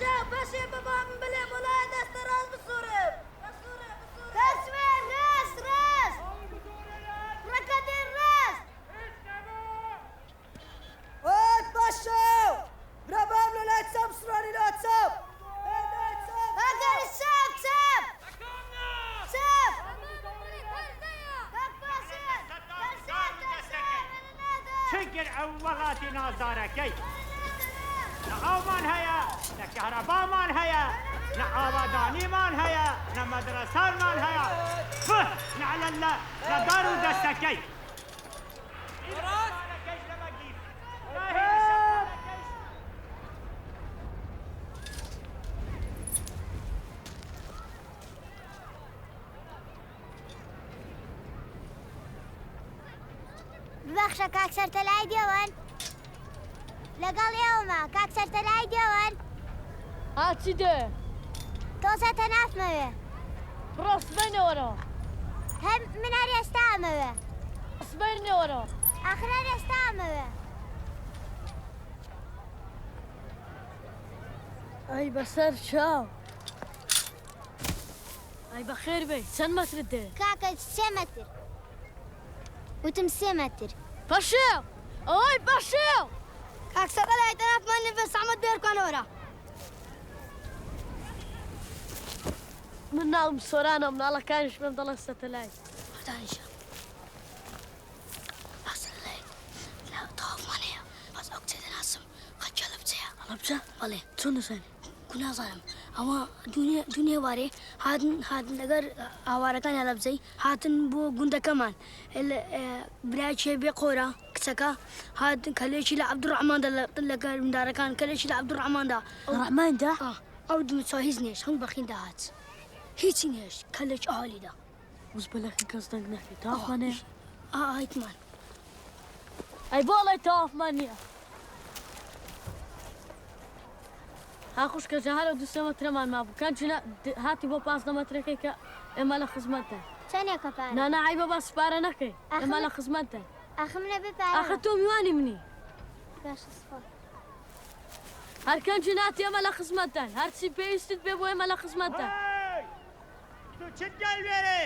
پەشێو پەشێ بە بابم بلێ بۆ لای دەستە ڕاست بسوڕێ بسوڕێ بسوڕێ. دەسوێ ڕاست ڕاست ڕەکەتێ ڕاست. ئەی پەشێو برا بابم لە لای چەپ بسوڕێنی لە چەپ ئێ لای چەپ. ئەگەر چەپ چەپ چەپ. چ گر ئەو وەڵاتی نازدارەکەی نە ئاومان هەیە نە کەهرەبامان هەیە نە ئاوادانیمان هەیە نە مەدرەسانمان هەیە فه نەعلە لە لە دار و دەستەکەی. ببەخشە کاک سەرتەلای دێوەن لەگەڵ ئێوەمە کاک سەرتەلای دێوەن. ها چی دێ؟ تۆزە تەنافمەوێ. بڕۆ سبەینێ وەرەوە. هەر من هەر ئێستا ئەمەوێ. سبەینێ وەرەوە. ئاخر هەر ئێستا ئەمەوێ. ئەی بەسەر چاو. ئەی بەخێر بێی چەند مەترت دەوێ؟ کاکە سێ مەتر. وتم سێ مەتر. پەشێو! ئۆی پەشێو! کاک سەقەلای تەنافمان لێ بێ سەحمەت بێرکان وەرە. من ناوم سۆرانە و مناڵەکانیش پێم دەڵێن سەتەلایت. دانیشە کاک سەتەلایت لە تەواومان هەیە بەس ئەو کچە دەناسم خەڵکی هەڵەبجەیە. هەڵەبجە؟ بەڵێ. چۆن دەزانی؟ کو نازانم ئەوە دوێنێ دوێنێ وارێ هاتن هاتن لەگەر ئاوارەکانی هەڵەبجەی هاتن بۆ گوندەکەمان برایەکی بێ قۆرە کچەکە هاتن کەلێکی لە عەبدولڕەحماندا لەگەر مندارەکان کەلێکی لە عەبدولڕەحماندا ڕەحماندا ئەو دمچا هیچ نێشت هەموو بەخین داهات هیچی نێشت کەلێکی ئالیدا وز بەلەکن کەس دەنگ نەکەی تەوافمان هەیە ئایتمان ئەی بۆ ئەڵێی تەوافمان نییە ها خوشکە جا هەر ئەو دوو سێ مەترەمان مابوو کەنجی نا هاتی بۆ 15 مەترەکەی کە ئێمە لە خزمەتداین چەنێکە پارە؟ نا نا عەیبە باسی پارە نەکەی ئاخ ئێمە من لە خزمەتداین ئاخ منە بێ پارەمە. ئاخر تۆ میوانی منی. باشە سوپاس. هەر کەنجی ناتی ئێمە لە خزمەتداین هەرچی پێویستت بێ بۆ ئێمە لە خزمەتداین. هەی تو چ دەلوێرێ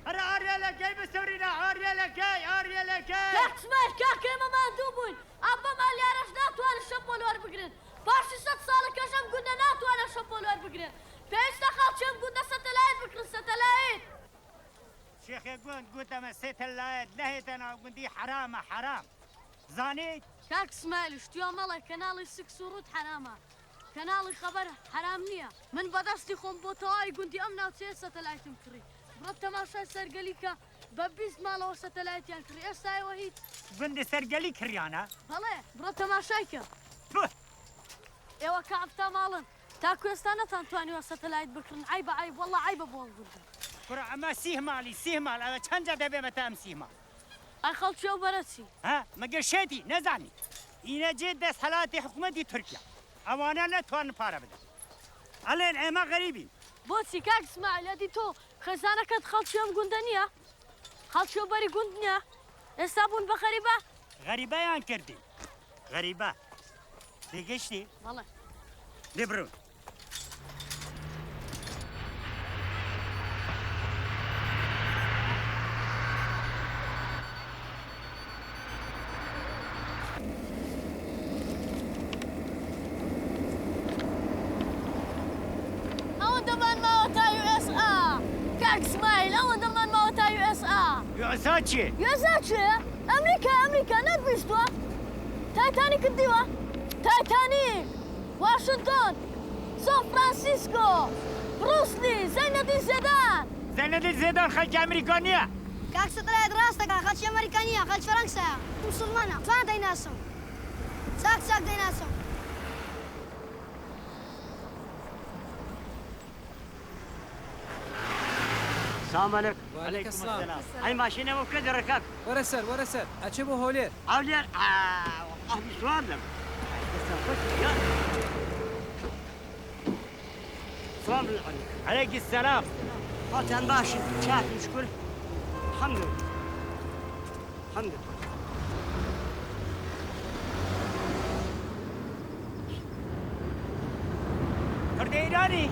هەرە ئاریەلەکەی بسورینە ئاریەلەکەی ئاریەلەکەی. کاک سمایل کاکە ئێمە ماندوو بووین ئا بەم ئالیارەش ناتوانن شەپۆل وەربگرن پاشی سەت ساڵەکەش ئەم گوندە ناتوانێت شەپۆل وەربگرێت پێویستە خەڵکی ئەم گوندە سەتەلایت بکڕن سەتەلایت. شێخێ گوند گوتەمە سێتەلایت نەهێتە ناو گوندی حەرامە حەرام زانیت؟ کاک سمایل شتی وا مەڵێ کەناڵی سکس و ڕووت حەرامە کەناڵی خەبەر حەرام نییە من بەدەستی خۆم بۆ تەواوی گوندی ئەم ناوچەیە سەتەلایتم کڕی بڕۆ تەماشای سەرگەلی کە بە 20 ماڵەوە سەتەلایتیان کڕی ئێستا ئێوە هیچ. گوندی سەرگەلی کڕیانە؟ بەڵێ بڕۆ تەماشای کە. تفو. ئێوە کە 70 ماڵن تاکو ئێستا نەتانتوانیوە سەتەلایت بکڕن عەیبە عەیب وەڵڵا عەیبە بۆ ئەم گوندە. کوڕە ئەمە سیه ماڵی سیه ماڵ ئەوە چەند جار دەبێمە تا ئەم سیه ماڵ. ئەی خەڵکی ئەو بەرە چی؟ ها مەگەر شێتی نەزانی ئینە جێ دەسهەلاتی حکومەتی تورکیا ئەوانە نەتوانن پارە بدەن ئەڵێن ئێمە غەریبین. بۆچی کاک سمایل ئەدی تۆ خێزانەکەت خەڵکی ئەم گوندە نییە؟ خەڵکی ئەو بەری گوند نییە؟ ئێستا بوون بە غەریبە؟ غەریبەیان کردین غەریبە تێگەشتی؟ بەڵێ. دێ بڕۆن. ئەوەندەمان ماوە تا یو ئێس ئا. کاک سمایل ئەوەندەمان ماوە تا یو ئێس ئا. یو ئێس ئا چییە؟ یو ئێس ئا چییە؟ ئەمریکا ئەمریکا نەتبیستووە؟ تایتانیکت دیوە؟ تایتانیک، واشنتۆن، سان فرانسیسکۆ، بروس لی، زەینەدین زێدان. زەینەدین زێدان خەڵکی ئەمریکا نییە. کاک سەتەلایت ڕاست دەکا خەڵکی ئەمەریکا نییە خەڵکی فەرەنسایە موسڵمانە جوان دەیناسم چاک چاک دەیناسم. سلام علیکم. وعلیکم السلام. ئەی ماشینە بۆ کوێ دەڕێ کاک؟ وەرە سەر وەرە سەر ئەچێ بۆ هەولێر. هەولێر ئا وەڵڵا سوار دەبم. دەستم خۆش گیان. سلام علیکم. علیک السلام. حاڵتان باشن چاکن شکر الحمدلله الحمدلله. ئێرانی؟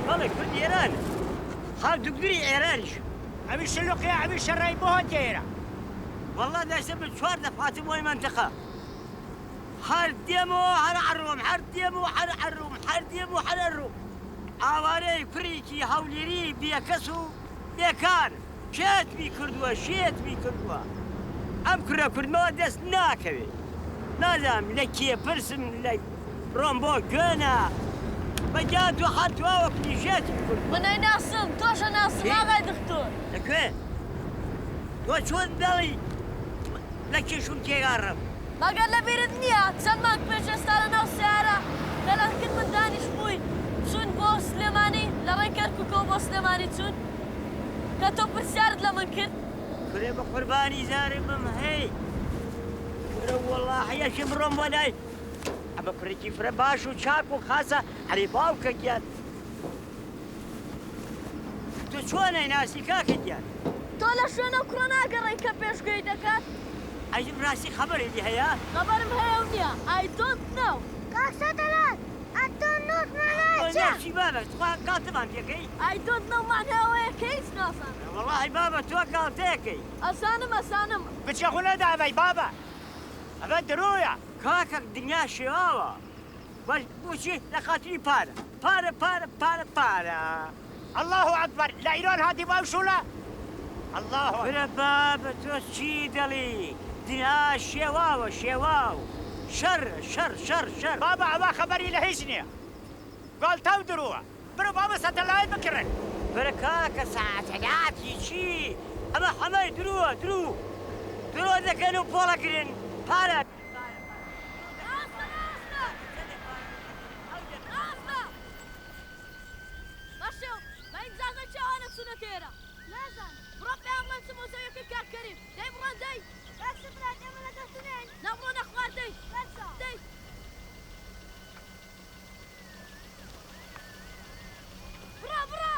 بەڵێ کوردی ئێران هەر دوکتوری ئێرانیش. ئەوی شلوقیە ئەوی شەڕەی بۆ هاتیە ئێرە؟ وەڵا دەشتە من چوار دەف هاتم بۆی مەنتقە هەر دێمەوە هەر ئەڕۆم هەر دێمەوە هەر ئەڕۆم هەر دێم و هەر ئەڕۆم ئاوارەی کوڕێکی هەولێری بێکەس و بێکار شێتمی کردووە شێتمی کردووە ئەم کوڕە کوردمەوە دەست ناکەوێ نازانم لە کێ پرسم لە ڕۆم بۆ کوێنە بە گیان تۆ هەر تۆ وەکلی شێتم کردووە. من ئەیناسم تۆش ئەناسم ئاغای دختۆر. لە کوێ؟ تۆ چۆن دەڵی لە کێ شوون تێگاڕم؟ مەگەر لە بیرت نییە چەند مانگ پێش ئێستا لە ناو سەیارە کە لە کن من دانیشتبووی چوون بۆ سلێمانی لە ڕێی کەرکووکەوە بۆ سلێمانی چوون کە تۆ پرسیارت لە من کرد. کورە بە قوربانی زارم بم هەی کورە وەڵاهی ئەچم بڕۆم بۆ لای ئەمە کوڕێکی فرە باش و چاک و خاسە ئەرێ باوکە گیان تۆ چۆن ئەیناسی کاکە گیان؟ تۆ لە شوێن ئەو کوڕە ناگەڕێی کە پێشگوێی دەکات؟ ئەی ڕاستی خەبەرت لێ هەیە؟ خەبەرم هەیە و نییە I don't know. کاک سەتەلات ئەتۆ نۆت مانای چیە؟ چی بابە تخوا گاڵتەمان پێکەی؟ I don't know مانای ئەوەیە کە هیچ نازانم. وەڵاهی بابە تۆ گاڵتەیەکەی. ئەزانم ئەزانم. بچە خولە دابەی بابە ئەڤە درۆیە. کاکە دنیا شێواوە بەس بۆچی لە خاتری پارە پارە پارە پارە پارە. اللە اکبر لە ئیران هاتی بۆ ئەو شوڵە اللە اکبر. کورە بابە تۆ چی دەڵی دنیا شێواوە شێواو شەر شەر شەر شەر. بابە ئەوە خەبەری لە هیچ نیە گاڵتە و درۆە برۆ بابە سەتەلایت بکڕن. کورە کاکە سەتەلاتی چی ئەمە حەمەی دروە درو درۆ دەکەن و پۆڵەگرن پارە. ڕاستە ڕاستە ڕاستە بەشێو بە ئیجازەی کێ ئەوانە چوونەتە ئێرە؟ نازانم. بڕۆ پێیان بڵێ چم بۆ زەویەکەی کاک کەریم. دەی بڕۆن دەی. کاک سفرات ئێمە لەگەڵ تو نێین. نا بڕۆنە خوار دەی. بەسە. دەی. بڕۆ بڕۆ.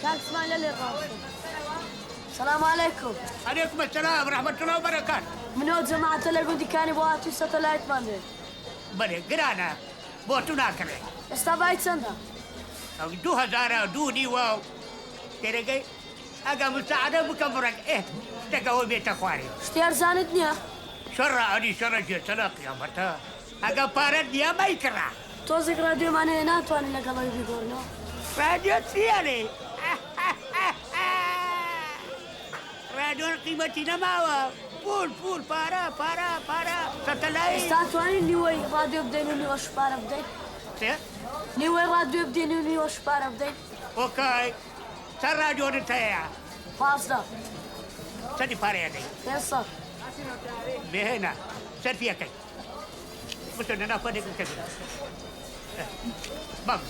کاک سمایل لێ ڕاوەستن. سلام علیکم. علیکم السلام رحمة الله وبرکاته. من ئەو جەماعەتە لە گوندی کانی بۆ هاتووی سەتەلایتمان دێ. بەلێ گرانە بۆ تو ناکڕێ. ئێستا بای چەندە؟ 2000 دوو نیوە و تێرەگەی ئەگە مساعدە بکە بڕەک ئێ شتەکە ئەوە بێتە خوارێ. شتی ئەرزانت نییە؟ شەڕە ئەنی شەڕە جێ چەنە قیامەتە ئەگە پارەت نییە مەیکڕە. تۆزێک ڕادیۆمان هەیە ناتوانین لەگەڵ ئەوی بیگۆڕینەوە؟ ڕادیۆ چییە لێ؟ ڕادیۆن قیمەتی نەماوە پوول پوول پارە پارە پارە سەتەلایت. ئێستا توانین نیوەی ڕادیۆ بدەین و نیوەش پارە بدەین؟ چ؟ نیوەی ڕادیۆ بدەین و نیوەش پارە بدەین؟ ئۆکەی چەند ڕادیۆنت هەیە؟ 15. چەندی پارەیە دەی؟ 500. بهێنە سەرفی ئەکەی. بچۆ لەناو پەنێک بکەوی. بەم.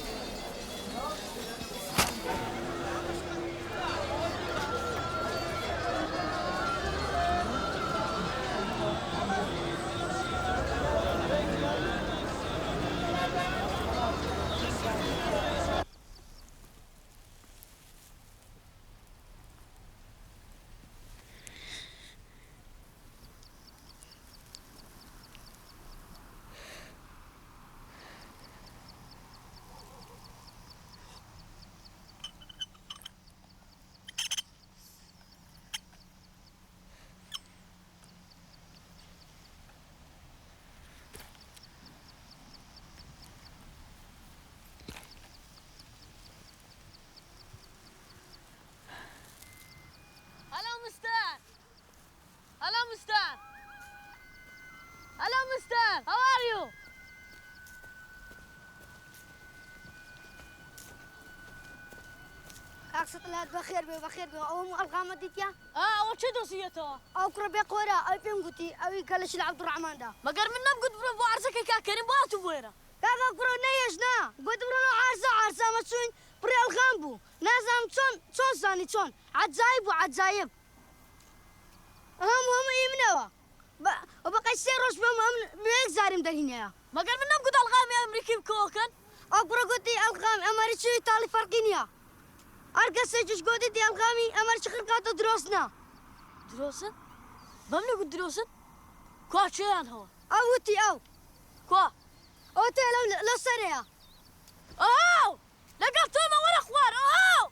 سەتەلایت بەخێر بێ بەخێر بێ ئەوە هەموو ئەلغامە دیتیا؟ ئا ئەوە کێ دۆزیویەتەوە؟ ئەو کوڕە بێ قۆرە ئەوی پێم گوتی ئەوی کە لە شل عەبدوڕەحماندا. مەگەر من نەمگوت بڕۆ بۆ عەرزەکەی کاک کەریم بۆ هاتوو بۆ ئێرە؟ کاکە کوڕە نەیەش نا گوتم بڕۆنەوە عەرزە عەرزە ئەمە چووین پڕی ئەلغام بوو نازانم چۆن چۆن زانی چۆن عەجایب بوو عەجایب هەموو هەموو ئی منەوە بە بەقەی سێ ڕۆژ بەم ئەم بە یەک جاریم دەرهینایە. مەگەر من نەمگوت ئەلغامی ئەمریکی بکەوەکەن؟ ئەو کوڕە گوتی ئەلغامی ئەمەریکی و ئیتاڵی فەرقی نییە. هەر کەسێکیش گوتیتی ئەلغامی ئەمەریکی خڕکاتە درۆزنە. درۆزن؟ بەم نەگوت درۆزن؟ کوا کێیان هەوە؟ ئەو وتی ئەو. کوا؟ ئەوەتەیە لەو لەو سەرەیە. ئەو! لەگەڵ تۆمە وەرە خوار ئەو!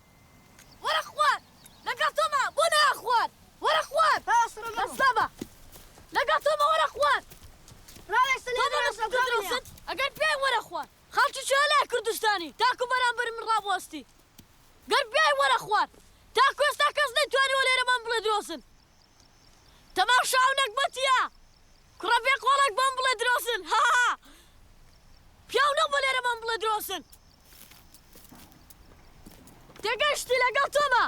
وەرە خوار لەگەڵ تۆمە بۆ نایە خوار وەرە خوار بەسلامە لەگەڵ تۆمە وەرە خوار تۆ بەڕێزم کە درۆست ئەگەر پیای وەرە خوار خەڵکی کوێ لای کوردستانی تاکو بەرامبەر من ڕابوەستی گەر پیای وەرە خوار تاکو ئێستا کەس نەیتوانیوە لێرە بەم بڵێ درۆزن تەماشا ئەو نەگبەتیە کوڕە بێ قۆڵێک بەم بڵێ درۆزن هاها پیاو نەبووە لێرە بەم بڵێ درۆزن. تێگەیشتی لەگەڵ تۆمە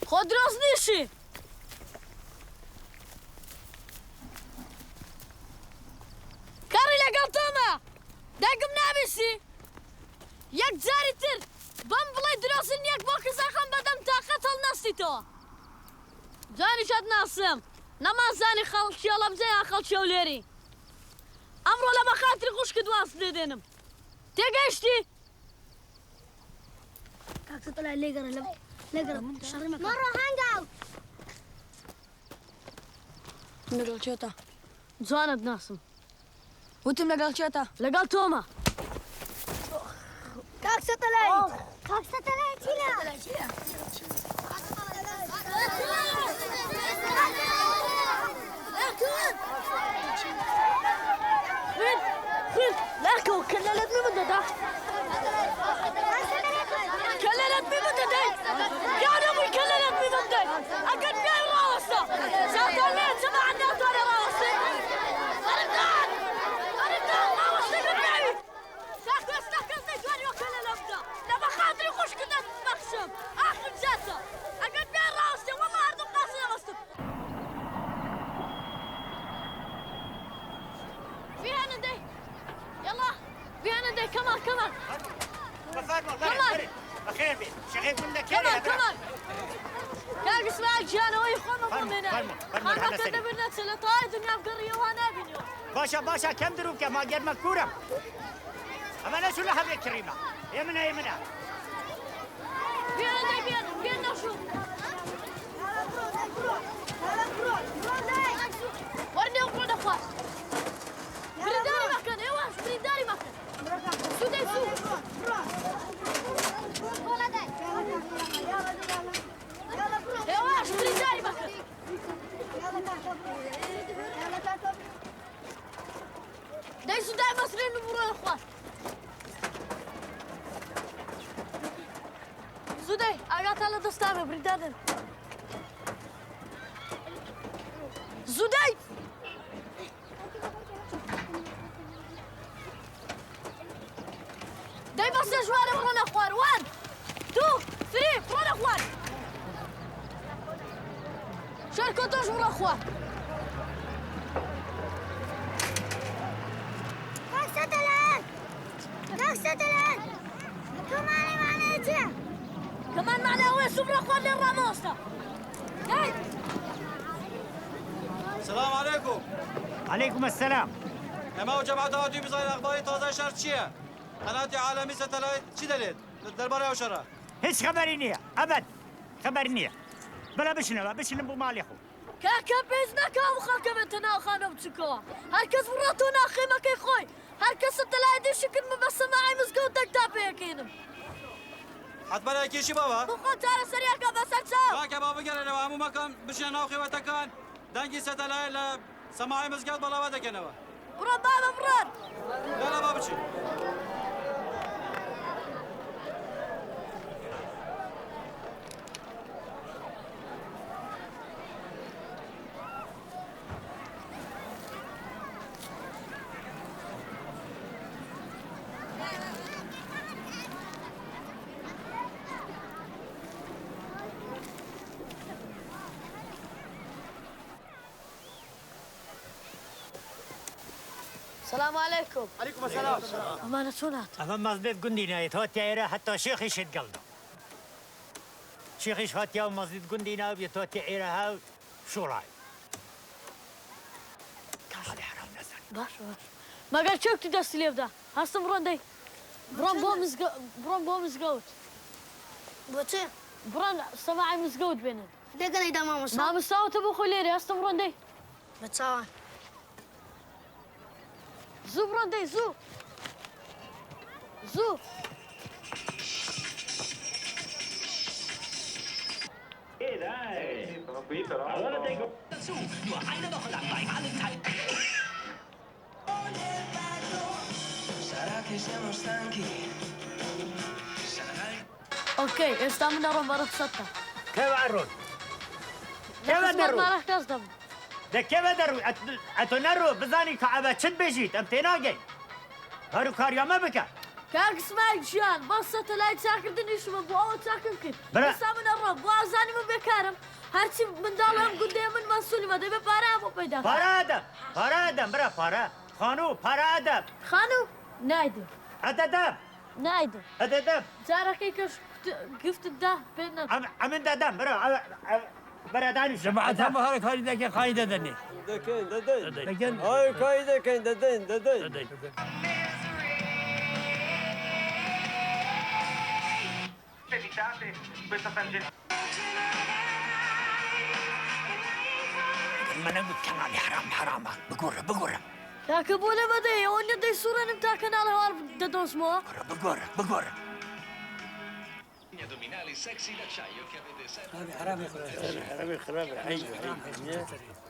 خۆ درۆست نیشی. کەڕی لەگەڵ تۆمە دەنگم نابیسی یەک جاری تر بەم بڵێ درۆزن یەک بۆ کزاخەم بەدەم تاقەت هەڵنەستیتەوە. جوانیش ئەتناسم نەمانزانی خەڵکی هەڵەبجە یان خەڵکی هەولێری. ئەمڕۆ لە بەخاتری خوشکت وازت لێ دێنم تێگەیشتی؟ کاک سەتەلای لێگەڕێ لە لێگەڕێ شەڕی مەکە. مەڕۆ هەنگاو. لەگەڵ کێتە؟ جوانت ناسم. وتم لەگەڵ کێتە؟ لەگەڵ تۆمە. کاک سەتەلایت. کاک سەتەلایت چییە؟ ئەگەر پێ ڕاوەستێ وەڵا هەردوو قاچ دەبەستم. بیهێنن دەی یەڵا بیهێنن دەی کەمال کەمال کەمال کەمال کەمال کاک ئیسماعیل گیانەوەی خۆمە بۆ مێنای خانوەکە دەبیر نەچێ لە تەواوی دنیا بگەڕیەوە نابینیەوە. باشە باشە کەم درو بکە ما گەرمە کورم ئەمە نەچوو لە هەبێ کڕیمە ئێمنە ئێمنە. بێنە دەی بێنە بێنە ژوور. وەرنێ و بڕۆنە خوار. برینداری مەکەن ئێوەش برینداری مەکەن. سوو دەی سوو. ئێوەش برینداری مەکەن. دەی سوو دای مەسرێن و بڕۆنە خوار. زوو دەی ئاگاتان لە دەستان بێ بریندار نەبن. زوو دەی. دەی بەسێ ژوارە بڕۆنە خوار وان دوو سری بڕۆنە خوار. شێرکۆ تۆش بڕۆ خوار. کاک سەتەلایەت کاک سەتەلایەت کەمانەی معنای چییە؟ کەمان معنای ئەوەیە سوو بڕۆ خوار لێ ڕامەوەستە. دەی. سلام علیکم. علیکم السلام. ئێمە و جەماعەت هاتووین بزانین ئەخباری تازەی شەڕ چییە؟ قەناتی عالەمی سەتەلایت چی دەلێت دەربارەی ئەو شەڕە؟ هیچ خەبەری نییە ئەبەد خەبەر نییە بەلا بچنەوە بچنم بۆ ماڵی خۆم. کاکە پێویست ناکا هەموو خەڵکە بێتە ناو خانوە بچوکەوە هەرکەس بڕواتەوە ناو خێمەکەی خۆی هەرکەسە تەلایەدیشی کرد من بە سەماعەی مزگەوت دەنگ تا پێیەکەینم. حەتمەن ئەیکێشی بابا. بۆ خۆت چارەسەری ئەکا بەسەر چاو. کاکە با بگەرێنەوە هەموو مەکان بچنە ناو خێوەتەکان دەنگی سەتەلایە لە سەماعەی مزگەوت بەڵاوە دەکەنەوە. بڕۆ بابە بڕۆن. یالا با بچین. سلام علیکم. علیکم السلام. ئەمانە چۆن هاتن؟ ئەمە مەزنت گوندی نایەت هاتیە ئێرە هەتا شێخیشت گەڵدا. شێخیش هاتیە و مەزنت گوندی ناو بێت هاتیە ئێرە هاو شۆڕای. کاڵی حەرام نەزانی. باشە باشە. مەگەر چۆکتی دەستی لێ بدا. هەستم بڕۆن دەی. بڕۆن بۆ مزگە بڕۆن بۆ مزگەوت. بۆ چ؟ بڕۆن سەماعی مزگەوت بێنن. لەگەڵی دا مامۆستا. مامۆستا وتە بۆ خۆی لێرەیە هەستم بڕۆن دەی. بە چاوان. زوو بڕۆن دەی زوو. زوو. ئۆکەی ئێستا من ئەڕۆم بە ڕوخسەتتان. کێوە ئەڕۆن؟ لە کێوە خزمەت دەڕۆ؟ مارەخ کەس دەبم. دە کێوە دەڕوی؟ ئەتۆ نەڕۆ بزانی کە ئەوە چت بێژیت ئەم تێناگەی. هەر و کاریامە بکە. کاک سمایل گیان بەس سەتەلایت چاکردن ئیشمە بۆ ئەوە چاکم کرد برا. ئێستا من ئەڕۆم بۆ ئازانی من بێکارم هەرچی منداڵ ئەم گوندەیە من مەسوولمە دەبێ پارەیان بۆ پەیدا کەم. پارە ئەدەم پارە ئەدەم برا پارە خانوو پارە ئەدەم. خانوو نایدەم. ئەدەدەم. نایدەم. ئەدەدەم. جارەکەی کەش گفتت دا پێت نەدەم. ئەمن دەدەم برا برا دانیشە. جەماعەت هەموو هەر کاری دەکەن خانی دەدەنێ. دەکەین دەدەین. دەکەن. ئای کاری دەکەین دەدەین دەدەین. منە کەناڵی حەرام حەرامە بگۆڕە بگۆڕە. کاکە بۆ لێمە دەی ئەوە نیە دەیسوڕێنم تا کەناڵی هەواڵ دەدۆزمەوە. بگۆڕە بگۆڕە.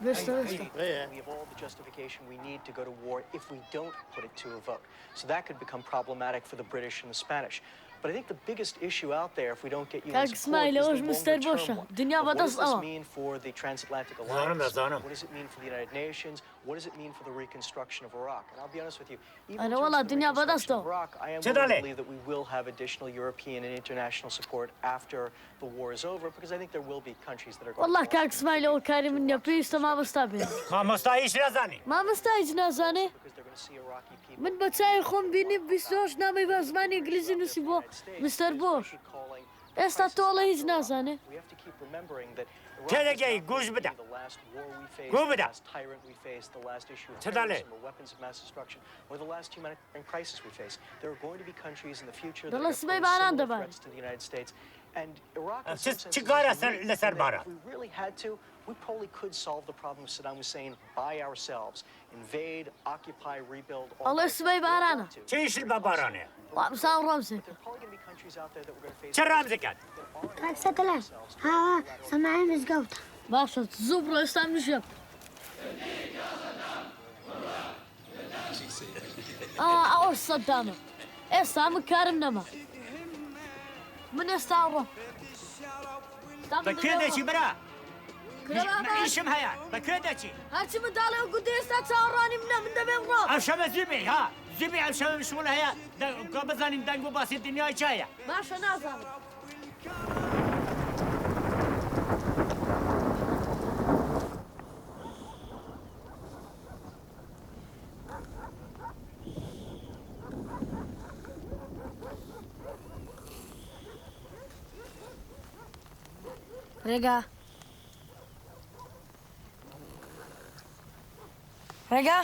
بێستە بێستە. We have all the justification we need to go to war if we don't put it to a vote. So that could become problematic for the British and the Spanish. But I think the biggest issue out there, if we don't get UN کاک support, سمایل is ئەوەش the مستەر longer بۆشە term one. دنیا Of what does بەدەست this ئەوە. mean for the transatlantic زانم alliance? زانم. What does it mean for the United Nations? What does it mean for the reconstruction of Iraq? And I'll be honest with you, even in ئەرە terms وەڵا of the دنیا reconstruction of بەدەستەوە. Iraq, I am چ willing to دەڵێ؟ believe that we will have additional European and international support after the war is over, because I think there will be countries that are going to وەڵا want کاک to سمایل ئەوە کاری من نیە پێویستە مامۆستا بێنم. مامۆستا هیچ نازانی. مامۆستا هیچ نازانێ؟ because they're going to see Iraqi people من بە چاوی خۆم بینی 28 نامەی بە زمانی ئینگلیزی نووسی بۆ مستەر بۆش. ئێستا تۆ ئەڵێ هیچ نازانێ؟ We have to keep remembering that Iraq is تێدەگەی not گوش going to بدە. be the last war we face, گوو the بدە. last tyrant we face, the last issue of چ دەڵێ؟ terrorism or weapons of mass destruction, or the last humanitarian crisis we face. There are going to be countries in the future that are دەڵێ going to سبەی pose باران similar دەبارێ. threats to the United States. And Iraq, in چ some چ sense, is کارە unique in لەسەر that باران؟ if we really had to, we probably could solve the problem of Saddam Hussein by ourselves. Invade, occupy, rebuild, all ئەڵێ that. سبەی We don't بارانە. want to. چ ئیشت بە بارانەیە؟ وابزانم But ڕەمزێکە. there are probably going to be countries out there that we're going to face چ ڕامزەکات؟ that aren't کاک سەتەلای هاوا سەماعی مزگەوتە. باشە زوو بڕۆ ئێستا منیش یەم. ئا ئەوەش سەدامە. ئێستا من کارم نەما. من ئێستا ئەڕۆم. ئێستا من بە کوێ دەبێ دەچی بڕۆم. برا؟ کورە من بابا ئیشم هەیە بە کوێ دەچی؟ هەرچی منداڵێ و گوندە ئێستا چاوەڕوانی منە من دەبێ بڕۆم. ئەو شەمە زوو بێ ها زوو بێ ئەو شەمە مشغوڵ هەیە کە بزانین دەنگ و باسی دنیای چایە. باشە نازانم. ڕێگا ڕێگا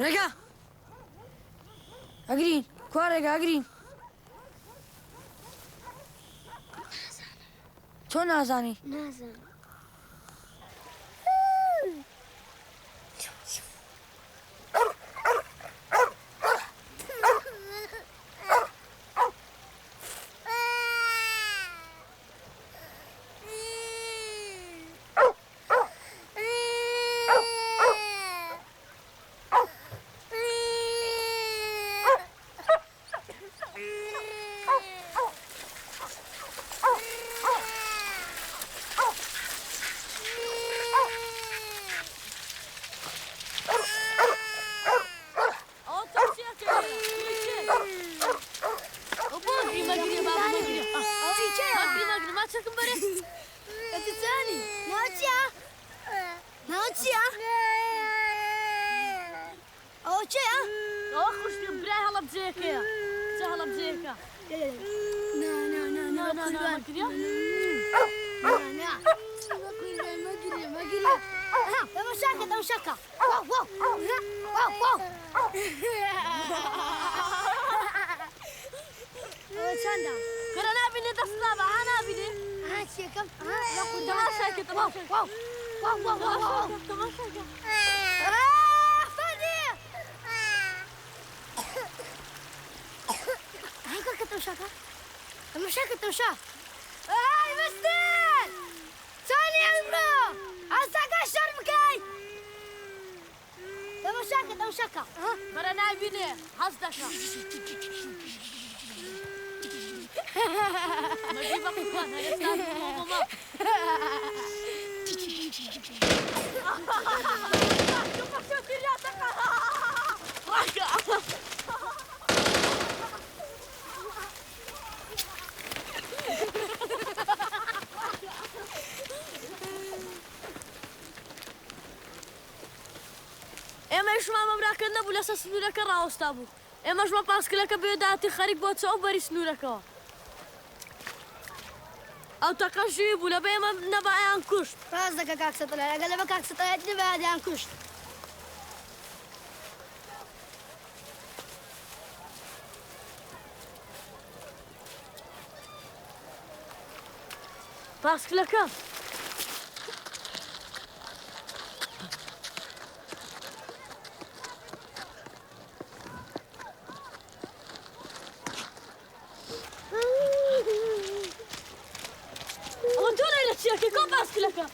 ڕێگا ئەگرین کوا ڕێگا ئەگرین چۆن نازانی؟ نازانم. هەڵەبجەیەکەیە کچە هەڵەبجەیەکە. نا نا نا نا نا نا مەگریە. نا نا قوربان مەگریە مەگریە. تەماشاکە تەماشاکە. واو واو واو واو. ئەوە چەندە؟ کورە نابینێ دەست نابە ها نابینێ. ها چیەکەم؟ تەماشاکە تەماشاکە. واو واو واو واو. تەماشاکە. فادي هاي كاكا تمشاكا تمشاكا تمشا هاي مستر ثاني عمرو عساك الشربكاي تمشاكا تمشاكا بەرە نابینێ حەز دەکا. مەگی بە قوربان هەر ئێستا بڕۆ بۆ ماڵ. ڕاکە. ئێمەش مامە براکەت نەبوو لەسەر سنوورەکە ڕاوەستا بوو. ئێمەش بە پاسکلەکە بێداتی خەریک بۆ چە ئەو بەری سنوورەکەوە. ئەو تەقە ژوی بوو لەبە ئێمە نەبا ئەیان کوشت. ڕاست دەکە کاک سەتەلای، ئەگەر لەبە کاک سەتەلایت نەبا دەیان کوشت. پاسکلەکە ئەوە تۆ لەیلە چیەکەی کۆ پاسکلەکە؟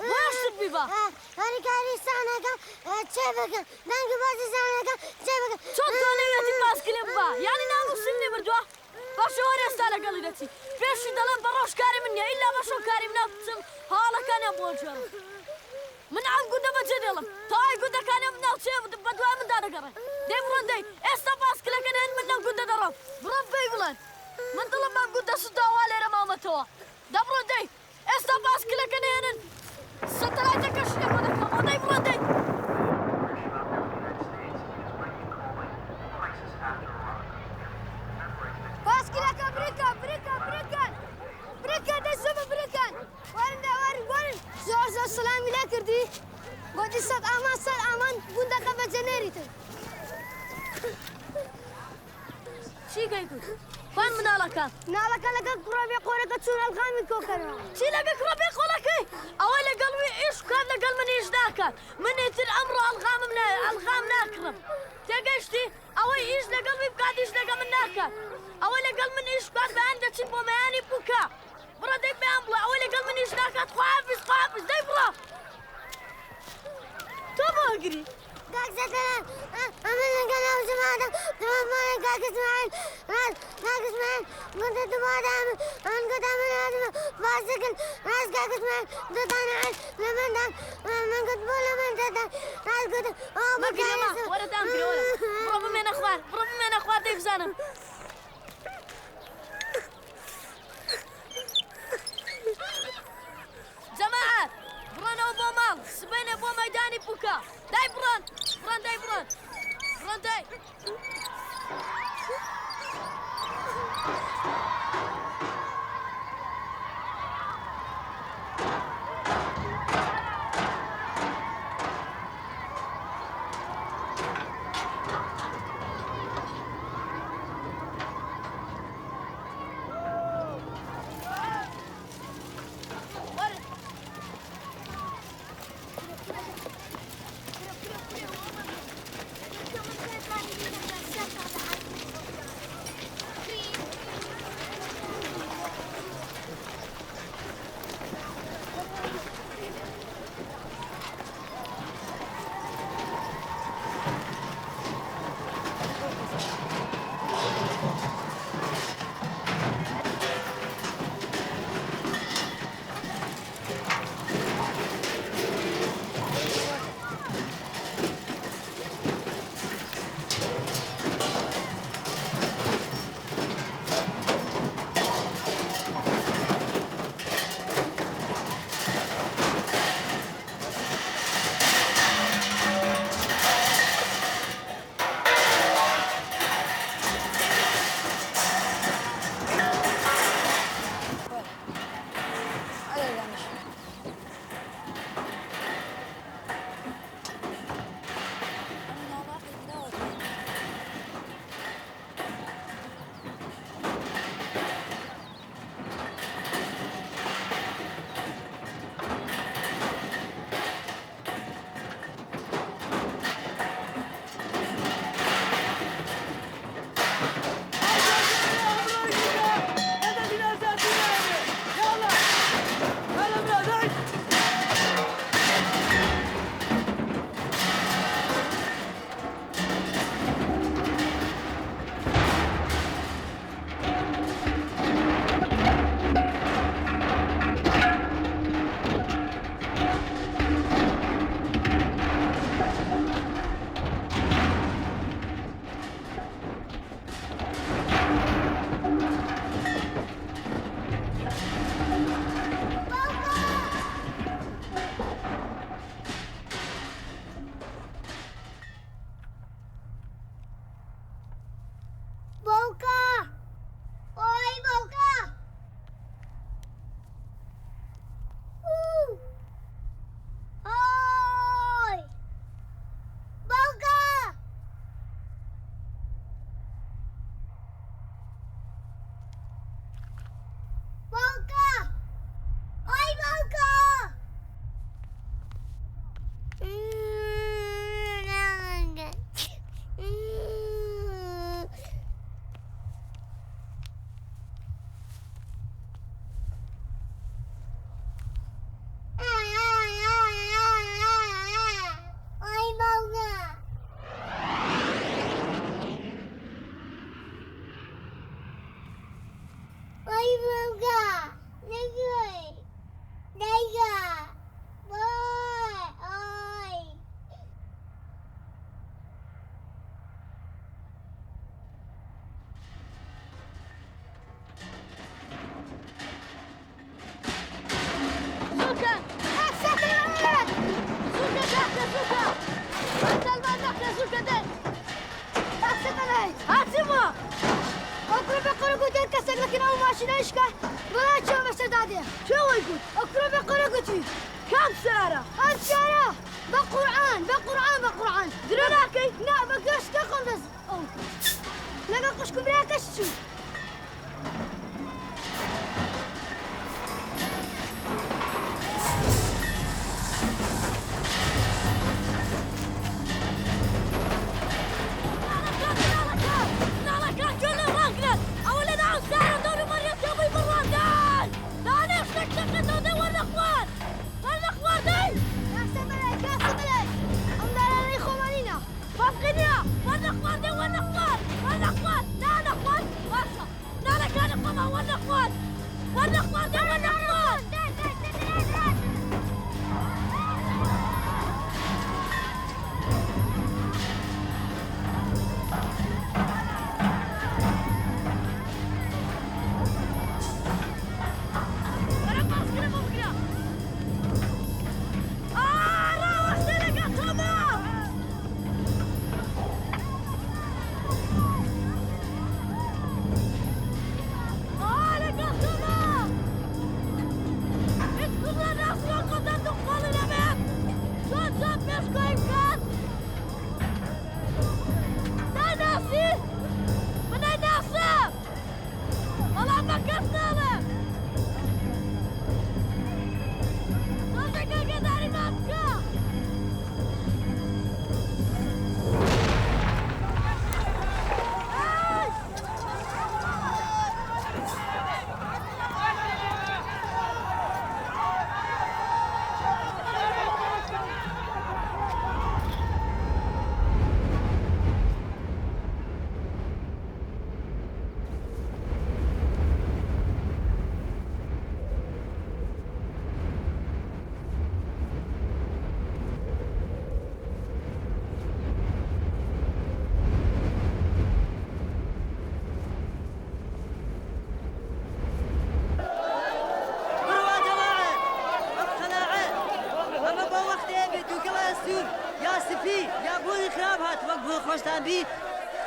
باشتر بیبە. چۆن تۆ نەوێتی پاسکلێ ببا؟ یانی ناموسم لێ بردووە؟ باشە وەرە ئێستا لەگەڵی دەچی. پێشی دەڵێم بە ڕۆژ کاری من نییە، ئیلا بە شەو کاری منە بچم هەواڵەکانیان بۆ گێڕم. من ئەم گوندە بەجێ دێڵم، تەواوی گوندەکانی ئەم ناوچەیە بە دوای مندا دەگەڕێن. دەی بڕۆن دەی، ئێستا پاسکلەکە نەهێن من لەم گوندە دەڕۆم. بڕۆن پێی بڵێن من دڵم بەم گوندە سوتاوە وا لێرە ماومەتەوە. دەبڕۆن دەی، ئێستا پاسکلەکە نەهێنن سەتەلایتەکەشی لەگۆ دەکەمەوە. دەی بڕۆن دەی. پاسکلەکە برکە برکە برکەن برکە دەست بە برکەن. وەرن دە وەرن وەرن. زۆر زۆر سەلامی لێ کردی. گوتی سەد ئامان سەر ئامان گوندەکە بەجێ نێریتن. چی گەیگوت؟ خوان مناڵەکان؟ مناڵەکە لەگەڵ کوڕە بێقۆرەکە چوون ئەلغامی کۆکەنەوە. چی لەگەڵ کوڕە بێقۆڵەکەی؟ ئەوەی لەگەڵ وی ئیش بکات لەگەڵ من ئیش ناکات. من ئیتر ئەمڕۆ ئەلغامم ناوێ، ئەلغام ناکڕم. تێگەیشتی؟ ئەوەی ئیش لەگەڵ وی بکات ئیش لەگەڵ من ناکات. ئەوەی لەگەڵ من ئیش بکات بەیان دەچین بۆ مەیانی بووکە. بڕە دەی پێیان بڵێ ئەوەی لەگەڵ من ئیش ناکات خواحافیز خواحافیز دەی بڕە. تۆ بۆ ئەگری؟ کاک سەتەلای ئەمن لەگەڵ ئەو جەماعەتە دەمانمانە کاک ئیسماعیل ڕاست کاک ئیسماعیل گوتە دووبارە ئەمن ئەمن گوتە من هاتمە باسکل ڕاست کاک ئیسماعیل دوتانە عەل لە من دان من گوت بۆ لە من دەدەن ڕاست گوتم ئەوە بۆ مەگرە ما کاک وەرە دامگرە وەرە بڕۆ بمێنە خوار بڕۆ بمێنە خوار دەی بزانم. جەماعەت بڕۆنەوە بۆ ماڵ سبەینێ بۆ مەیدانی پووکە. دای بڕۆن بڕۆن دای بڕۆن بڕۆن دای. وەرن. چی نایشکا بەڵا چێ بەسەردا دێ. کێ وای گوت؟ ئەو کوڕە بێ قۆرە گوتی. کام سەیارە؟ ئەم سەیارە. بە قورعان بە قورعان بە قورعان. درۆ ناکەی؟ نا بە گۆشتە خۆم دەست ئەو لەگەڵ خوشک و براکەش چوو. بڕوا جەماعەت ئەم قەناعەت ئەمە بۆ وەختێ بێ دووکەڵە سوور یا سپی یا بۆنی خراپ هات وەک بۆ خۆشتان بی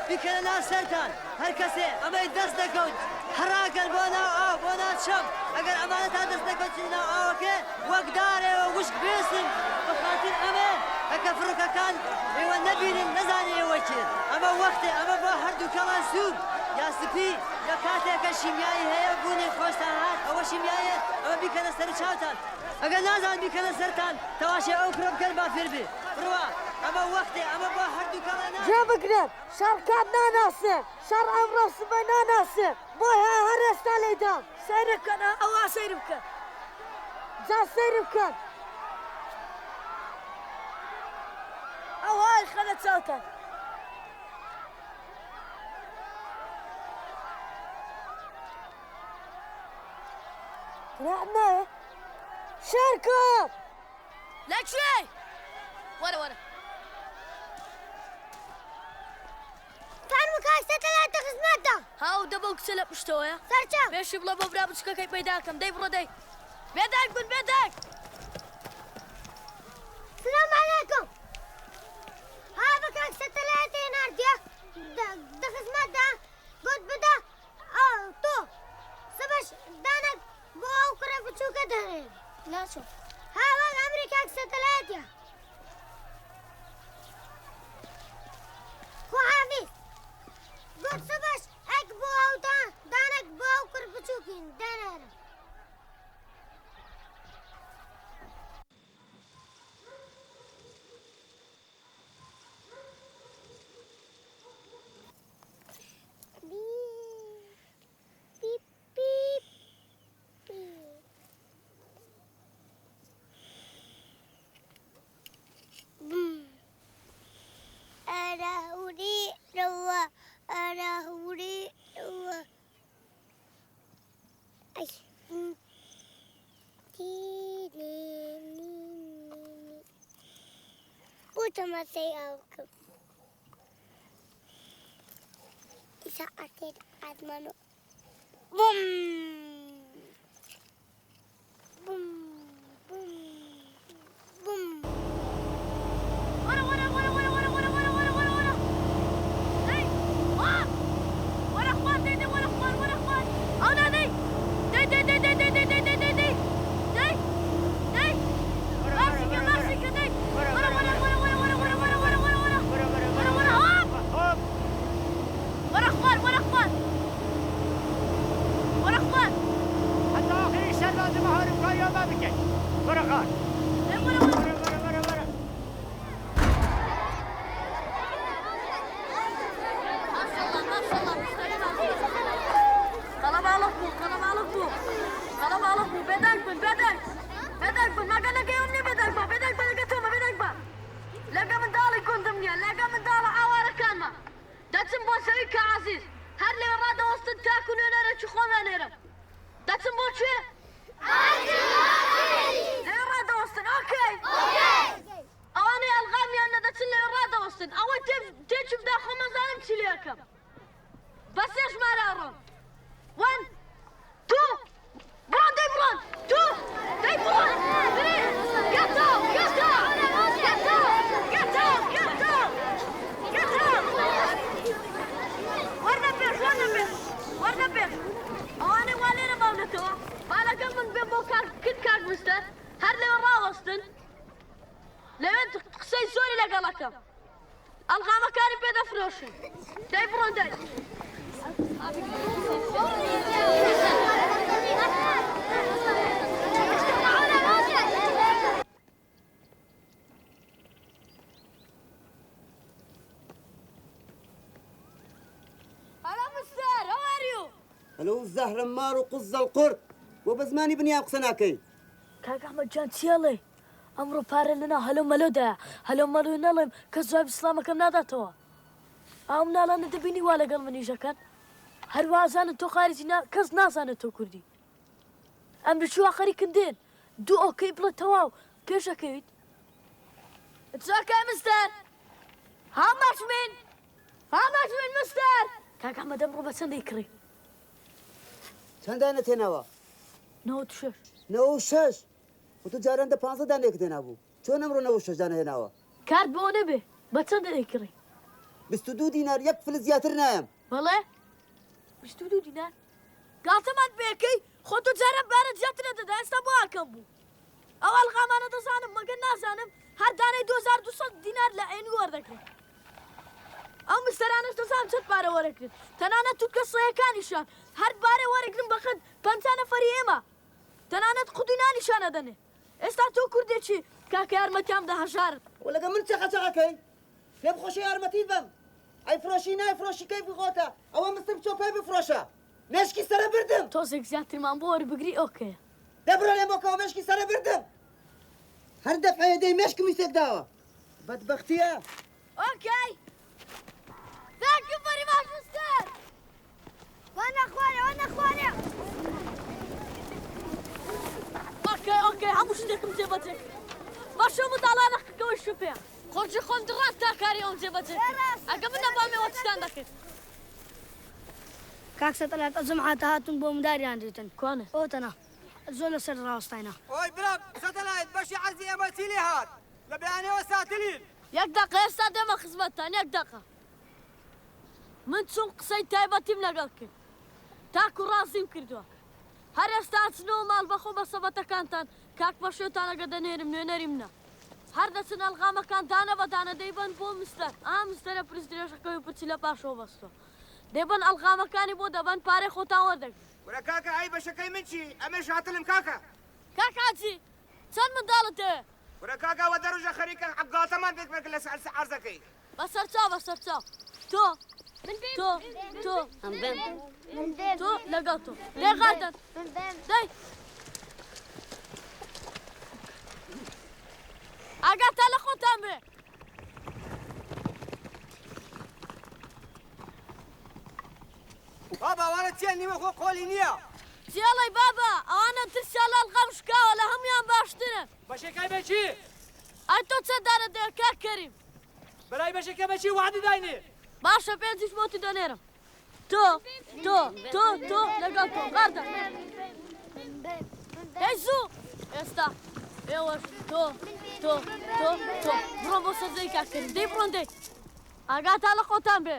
بیکەنە ناو سەرتان هەر کەسێ ئەمەی دەست نەکەوت هەڕاکەن بۆ ناو ئاو بۆ ناو چەم ئەگەر ئەمانەتان دەست نەکەوت چنە ناو ئاوەکێ وەک دارێوە وشک بێسن بە خاتر ئەمێ ئەکە فڕۆکەکان ئێوە نەبینن نەزانێ ئێوە کێن ئەمە وەختێ ئەمە بۆ هەر دووکەڵە سوور یا سپی یا کاتێک کە شیمیایی هەیە بوونی خۆشتان هات ئەوە شیمیاییە ئەمە بیکەنە سەر چاوتان ئەگەر نازان بیکەنە سەرتان تەواشێ ئەو کوڕە بکەن با فێر بێ بڕوا ئەمە وەختێ ئەمە بۆ هەردوو کەڵە نا. گوێ بگرن شەڕ کات ناناسێ شەڕ ئەمڕۆ سبەی ناناسێ بۆیه هەر ئێستا لێیدام. سەیر بکەن ئەوا سەیر بکەن جا سەیر بکەن. ئەوای خەنە چاوتان. قناعت نایە شێرکۆ. لە کوێ؟ وەرە وەرە. فەرموو کاک سەتەلایتە خزمەتتان. هاو دە بەو کچە لە پشتەوەیە. سەرچاو. پێشی بڵێ بۆ برا بچوکەکەی پەیدا کەم دەی بڕۆ دەی. بێدەنگ بن بێدەنگ. سلام علیکم. ها بە کاک سەتەلایتێ ناردیە دە خزمەتدا گوت بدە تۆ سبەش دانەک بۆ ئەو کوڕە بچووکە دەنێری. ناچم. ها وەک ئەمری کاک سەتەلایتە. خواحافیز. گوت سبەش ئەک بۆ ئەو دانەک بۆ ئەو کوڕ بچووکین دەنێرم. بیپ بیپ بیپ. بوم. ئەرەهوری ڕەوە ئەرەهوری ڕەوە. ئەی تی نی نی نی. بۆ تەماشای ئاو بکەم. ئیسا ئەتێت ئازمان و بوم بوم بوم بوم. وەرە وەرە وەرە وەرە وەرە وەرە وەرە وەرە وەرە وەرە دەی وا وەرە خوار دەی دەی وەرە خوار وەرە خوار ئەو لا دەی. گیان لەگە منداڵە ئاوارەکانمان دەچم بۆ زەوی کا عەزیز هەر لەوێ ڕادەوەستن تاکو نوێنەرێکی خۆم ئەنێرم دەچم بۆ کوێ؟ لەوێ ڕادەوەستن okay ئەوانەی ئەلغامیان نە دەچن لەوێ ڕادەوەستن ئەوەی تێکی بدا خۆم ئەزانم چی لێ ئەکەم بە سێ ژمارە ئەڕۆم one two بڕۆن دەی بڕۆن two دەی بڕۆن three get out get out get out get out get out get out وەرنە پێش وەرنە پێش وەرنە پێش ئەوانەی وا لێرە ماونەتەوە با لەگەڵ من بێن بۆ کاک کن کاک مستەر هەر لەوێ ڕاوەستن لەوێ قسەی زۆری لەگەڵ ئەکەم ئەلغامەکانی پێ دەفرۆشن دەی بڕۆن دەی. Hello mister, how are you? Hello زەهرە مار و قوزە القورت بۆ بە زمانی بنیام قسە ناکەی؟ کاک ئەحمەد جان چی ئەڵێی؟ ئەمڕۆ پارە لەناو هەلۆ مەلۆدایە، هەلۆ مەلۆ نەڵێم کەس جوابی سڵامەکەم ناداتەوە. ئەو مناڵانە دەبینی وا لەگەڵ من ئیشەکەن؟ هەر وا ئەزانن تۆ خارجی نا کەس نازانێت تۆ کوردی. ئەمریکی وا خەریکن دێن. دوو okay بڵێ تەواو پێش ئەکەویت. It's okay mister. How much mean? How much mean mister? کاک ئەحمەد ئەمڕۆ بە چەند دەیکڕی؟ چەند دانەت هێناوە؟ 96. 96؟ خۆ تۆ جاران دە پانزە دانەیەکت هێنابوو چۆن ئەمڕۆ 96 دانە هێناوە؟ کارت بۆ نەبێ بە چەندە دەیکڕی؟ 22 دینار یەک فلس زیاتر نایەم. بەڵێ 22 دینار؟ گاڵتەمان پێ ئەکەی؟ خۆ تۆ جاران پارەت زیاترت دەدا ئێستا بۆ وا کەم بوو؟ ئەو ئەلغامانە دەزانم مەگەر نازانم هەر دانەی 2200 دینار لە عێنی وەردەگرن. ئەو مستەرانەش دەزانم چەند پارە وەرەگرن تەنانەت تورکە سەیەکانیشیان هەر پارە وەرەگرن بەقەد 50 نەفەری ئێمە. تەنانەت قوتی نانیشیان ئەدەنێ ئێستا تۆ کوردێکی کاکە یارمەتیان بدە هەژارن. وە لەگەڵ من چەقە چەقەکەی پێم خۆشە یارمەتیت بەم ئەیفرۆشی نایفرۆشی کەیفی خۆتە ئەوە مستر بچۆ پێی بفرۆشە مێشکی سەرە بردم. تۆزێک زیاترمان بۆ وەربگری okay ە. دە بڕۆ لێم بۆکەوە مێشکی سەرە بردم هەر دەفعەیە دێی مێشکمی تێکداوە بەدبەختیە. Okay thank you very much mister. وەنە خوارێ وەنە خوارێ. Okay okay هەموو شتێکم جێبەجێ کرد باشە منداڵانە کەوەی شوپێ قۆرجی خۆم دڕاند تا کاری ئەوم جێبەجێ کرد ئەگە من نەبام ئێوە چتان دەکرد. کاک سەتەلایت ئەو جەماعەتە هاتوون بۆ منداریان دیتن کوانێ؟ ئەوەتەنە زۆر لەسەر ڕاوەستاینە. ئۆی برام سەتەلایت بەشی عەرزی ئێمە چی لێ هات لە بەیانیەوە ساتلین. یەک دەقە ئێستا دێمە خزمەتتان یەک دەقە. من چووم قسەی تایبەتیم لەگەڵ کرد تاکو ڕازیم کردووە هەر ئێستا ئەچنەوە ماڵ بەخۆ بە سەبەتەکانتان کاک پەشێوتان ئەگەر دەنێرم نوێنەری منە هەر دەچن ئەلغامەکان دانە بە دانە دەیبەن بۆ مستەر ئا مستەرە پرچ درێژەکەی و پرچی لە پاشەوە بەستووە دەیبەن ئەلغامەکانی بۆ دەبەن پارەی خۆتان وەردەگرن. کورە کاکە ئەی بەشەکەی من چی ئەمنش هاتلم کاکە. کاک حاجی چەند منداڵت هەیە؟ کورە کاکە ئەوە دە ڕۆژە خەریکە گاڵتەمان پێ کرد لەسەر عەرزەکەی. بەسەرچاو بەسەرچاو تۆ تۆ تۆ تۆ لەگەڵ تۆ لێ غاردەن دەی ئاگاتان لە خۆتان بێ. بابا ئەوانە چیان نیوە خۆ قۆلی نییە. چیەڵێی بابا ئەوانە ترسیان لە ئەلغام شکاوە لە هەموویان باشترن. بەشەکەی بەچی؟ ئەی تۆ چەند دانەت دەوێ کاک کەریم؟ برای بەشەکە بەچی وەعدی داینێ؟ باشە پێنجیش بۆ تو دەنێرم. تۆ تۆ تۆ تۆ لەگەڵ تۆ غاردە. دەی زوو ئێستا ئێوەش تۆ تۆ تۆ تۆ بڕۆن بۆ سەر زەوی کاک کەریم دەی بڕۆن دەی ئاگاتان لە خۆتان بێ.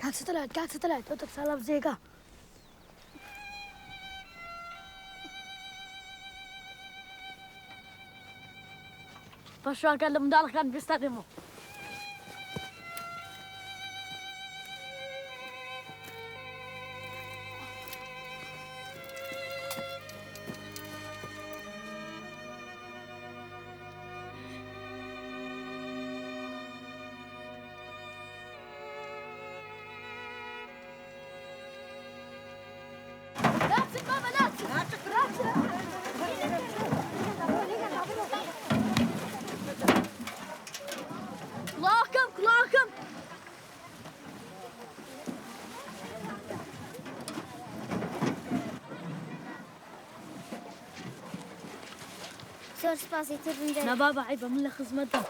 کاک سەتەلایت کاک سەتەلایت تۆ تەکسالا بزێکە. پەشوانکە لە منداڵەکان بێستا دێمەوە. زۆر سپاس ئیتر بم دەرێ. نا بابە عەیبە من لە خزمەتدام.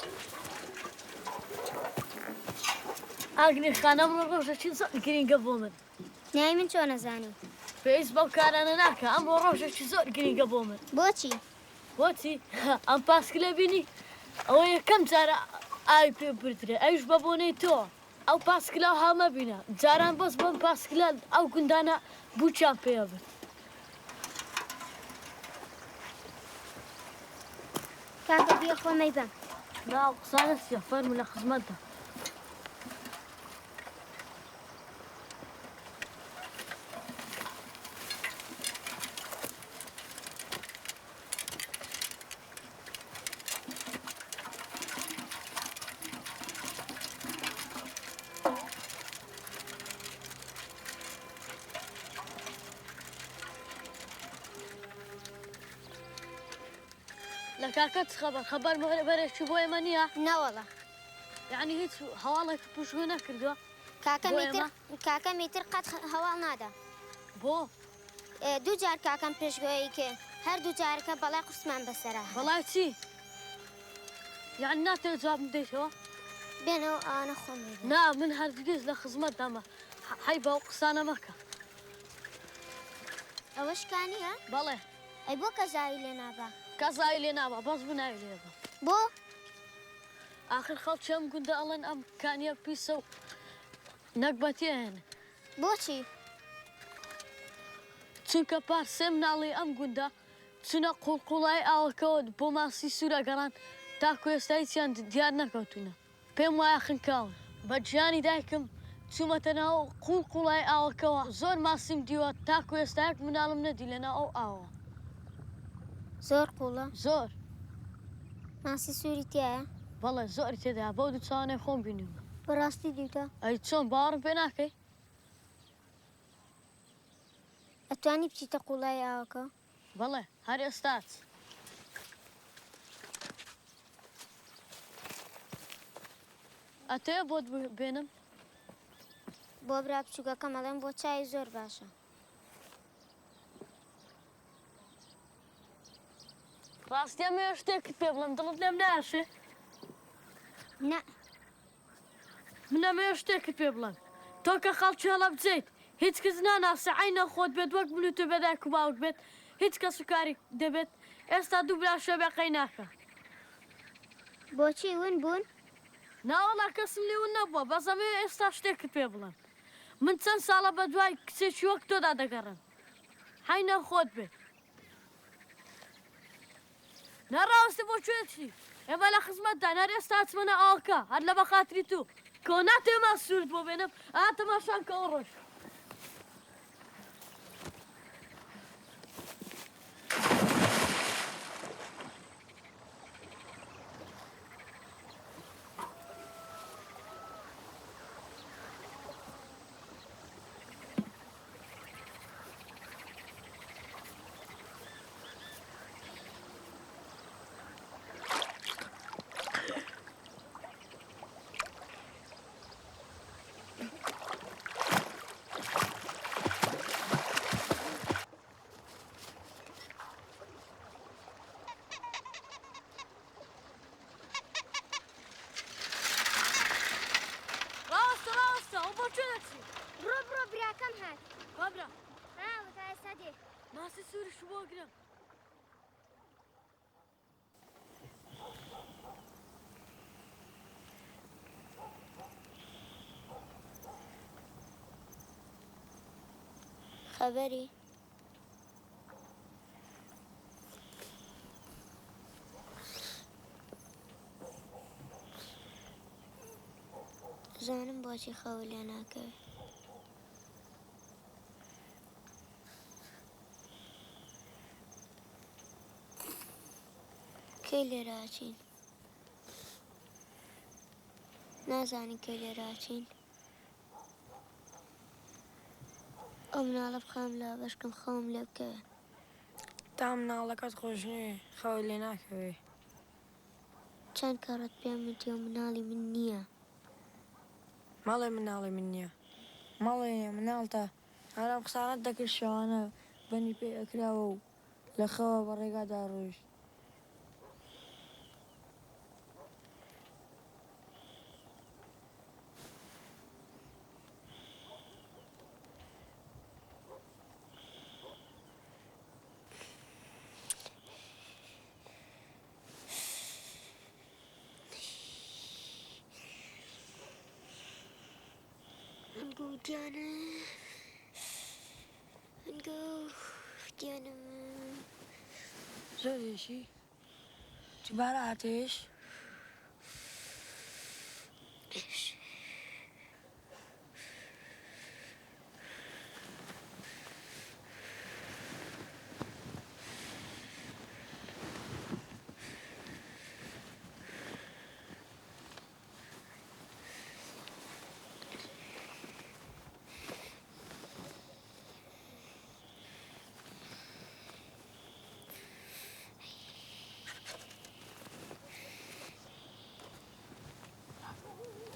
ئاگنی خان ئەمڕۆ ڕۆژێکی زۆر گرینگە بۆ من. ناوی من چۆن ئەزانی؟ پێویست بەو کارانە ناکا ئەمڕۆ ڕۆژێکی زۆر گرینگە بۆ من. بۆچی؟ بۆچی؟ ئەم پاسکلە بینی؟ ئەوە یەکەم جارە ئاوی پێ بردرێ ئەویش بە بۆنەی تۆوە. ئەو پاسکلە ها مەبینە جاران بەس بەم پاسکلە ئەو گوندانە بووکیان پێ ئەبرد. کاکە بیە خۆم ئەیبەم. نا ئەو قسانە چیە فەرموو لە خزمەتدام. لە کاکە چ خەبەر خەبەر بەرێکی بۆ ئێمە نییە؟ نەوەڵا. یعنی هیچ هەواڵێک پشگوێ نەکردووە؟ کاکەم ئیتر کاکەم ئیتر قەت هەواڵ نادا. بۆ؟ دوو جار کاکەم پێشگۆیی کرد هەر دوو جارەکە بەڵای قورسمان بەسەرا هات. بەڵای چی؟ یەعنی ناتەوێ جوابم بدەیتەوە؟ بێنەوە ئەوانە خۆم ئەیبەم. نا من هەرگیز لە خزمەتدامە حەیبە ئەو قسانە مەکە. ئەوە شکانییە؟ بەڵێ. ئەی بۆ کەس ئاوی لێ نابا؟ کەس ئاوی لێ نابا بەس من ئاوی لێ ئەبەم. بۆ؟ ئاخر خەڵکی ئەم گوندە ئەڵێن ئەم کانییە پیسە و نەگبەتی ئەهێنێ. بۆچی؟ چونکە پار سێ مناڵی ئەم گوندە چونە قوڵ قوڵایی ئاوەکەوە بۆ ماسی سوور ئەگەڕان تاکو ئێستا هیچیان دیار نەکەوتونە پێم وایە خنکاون. بە گیانی دایکم چومەتە ناو قوڵ قوڵایی ئاوەکەوە زۆر ماسیم دیوە تاکو ئێستا یەک مناڵم نەدی لەناو ئەو ئاوە. زۆر قوڵە؟ زۆر. ماسی سووری تیایە؟ بەڵێ زۆری تێدایە بەو دوو چاوانەی خۆم بینیومە. بەڕاستی دیوتە؟ ئەی چۆن باوەڕم پێ ناکەی؟ ئەتوانی بچیتە قوڵایی ئاوەکە؟ بەڵێ هەر ئێستاچ. ئەتەوێ بۆت بێنم؟ بۆ برا بچووکەکەم ئەڵێم بۆ چاوی زۆر باشە. ڕاستی ئەمەوێ شتێکت پێ بڵێم دڵت لێم ناشێ؟ نا. من ئەمەوێ شتێکت پێ بڵێم تۆ کە خەڵکی هەڵەبجەیت هیچ کەس ناناسێ عەینەن خۆت بێت وەک من و تۆ بێ دایک و باوک بێت هیچ کەس و کاری دەبێت ئێستا دوو برا شێ بێ قەی ناکا. بۆچی ون بوون؟ ناوەڵا کەسم لێ ون نەبووە بەس ئەمەوێ ئێستا شتێکت پێ بڵێم من چەند ساڵە بە دوای کچێکی وەک تۆدا دەگەڕێم عەینەن خۆت بێت. نا ڕاوەستە بۆ کوێ ئەچی؟ ئێمە لە خزمەتداین هەر ئێستا ئەچمە ناو ئاوەکە هەر لە بەخاتری تو. کۆ ناتەوێ ماسی سوورت بۆ بێنم؟ ئا تەماشام کە ئەو ڕۆیشت. ڕاوەستە ڕاوەستە ئەو بۆ کوێ دەچی؟ بڕۆ بڕۆ براکەم هات. وا برا. ها وتا ئێستا دێ. ماسی سووریش بۆ گرم. خەبەری؟ زانم بۆچی خەوت لێ ناکەوێ. کەی لێرە ئەچین؟ نازانی کەی لێرە ئەچین؟ ئەو مناڵە بخەم لا بەشکم خەوم لێ بکەوێ. تا مناڵەکەت خۆش نەوێ خەوت لێ ناکەوێ. چەند کەڕەت پێم وتی ئەو مناڵی من نییە. مەڵێ مناڵی من نییە. مەڵێ مناڵتە. هەر ئەم قسانەت دەکرد شەوانە بەنی پێ ئەکراوە و لە خەوا بە ڕێگادا ڕۆیشت. گوتیانە گوتیانم. زۆر ئێشی دووبارە هاتە ئێش؟ ئێش.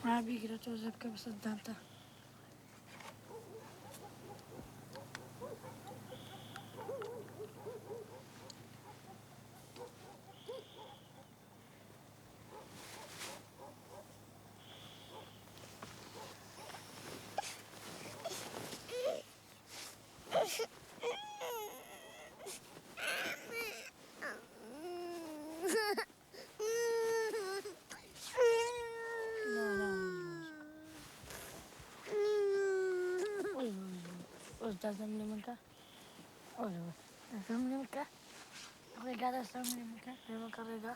ها بیگرە تۆزە بکە بەسەر دانتا. ڕێگا دەستم لێ بکە ڕێگا.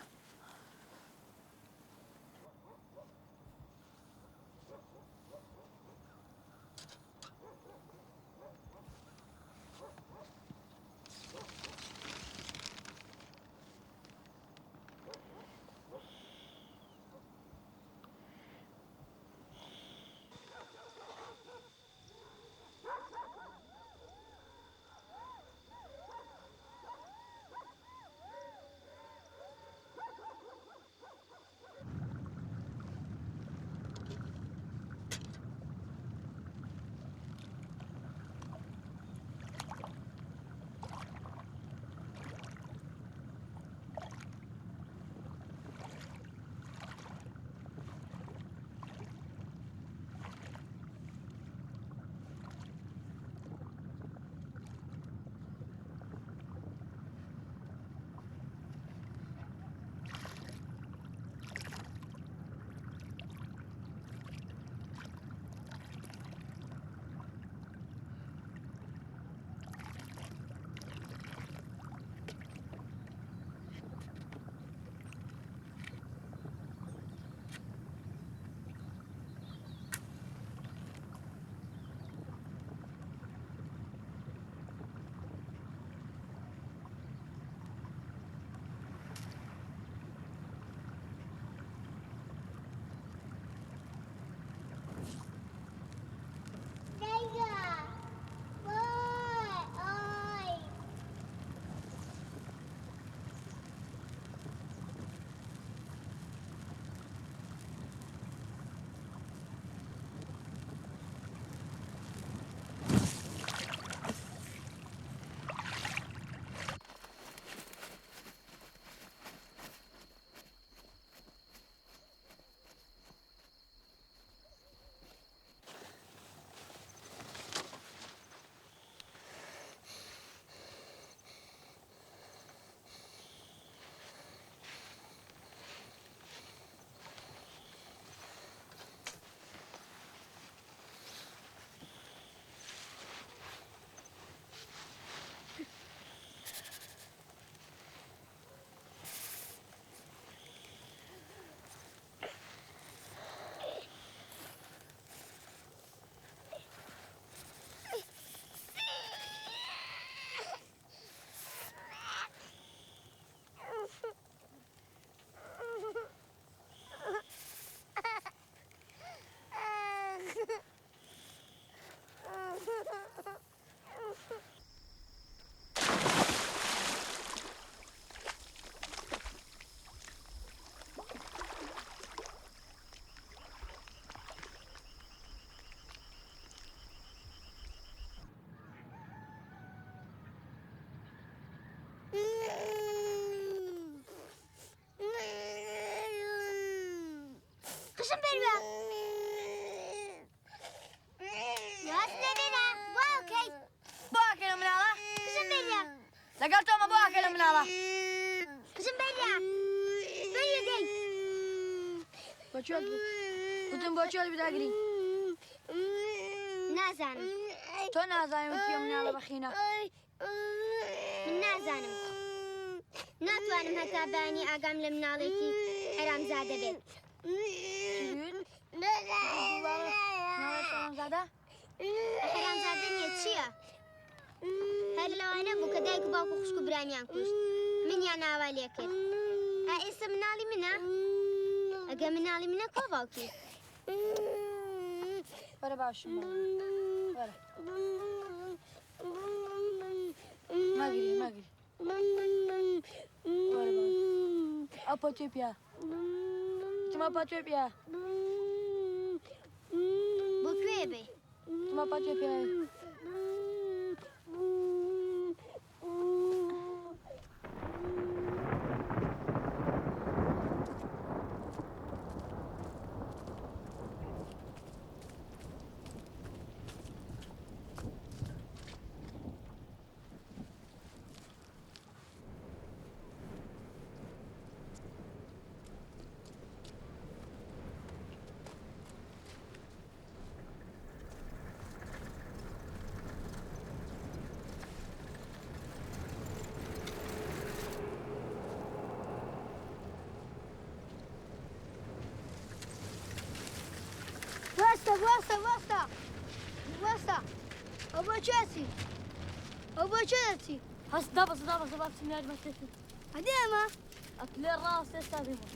قشم بەروە. یاس لەبێنە بۆ ئەوکەی. بۆ ئەکەی لە مناڵە؟ قژم بەریە. لەگەڵ تۆمە بۆ ئەکەی لە مناڵە؟ قژم بەریە. بەریە دەی. بۆ کوێت بوو؟ وتم بۆ کوێت بداگری؟ نازانم. تۆ نازانی وتی ئەو مناڵە بەخینە. من نازانم. ناتوانم هەتا بەیانی ئاگام لە مناڵێکی حەرامزادە بێت. حەرامزادە؟ حەرامزادە نییە چییە؟ هەر لەوانە بوو کە دایک و باوک و خوشک و برامیان کوشت. منیان ئاوا لێ کرد. ئا ئێستا مناڵی منە؟ ئەگە مناڵی منە کوا باوکی؟ وەرە باشم وەرە. مەگری مەگری. وەرە باوک. ئەو پەتوێ پیا. وتم ئەو پەتوێ پیا. بۆ کوێ بێ؟ وتم ئەو پەتوێ پیا. وەستە وەستە وەستە وەستە ئەو بۆ کوێ ئەچی ئەو بۆ کوێ دەچی هەست دابەزە دابەزە با بچم یارمەتیت ئەدی ئەمە ئەتلێ ڕاست ئێستا دێمەوە.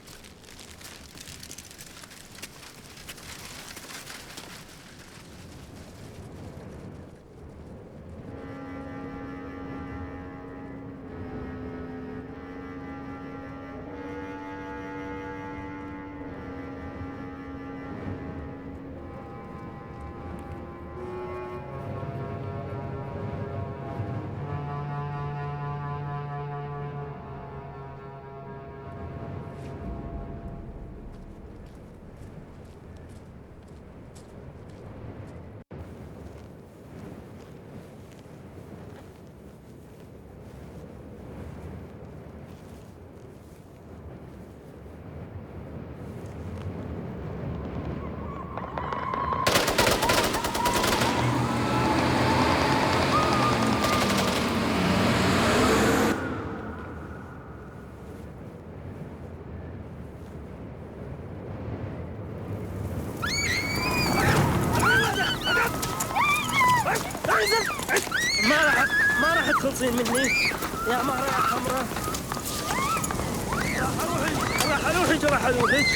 ما راح تخلصين مني يا مهرة يا حمرة. راح اروحك راح اروحك راح اروحك.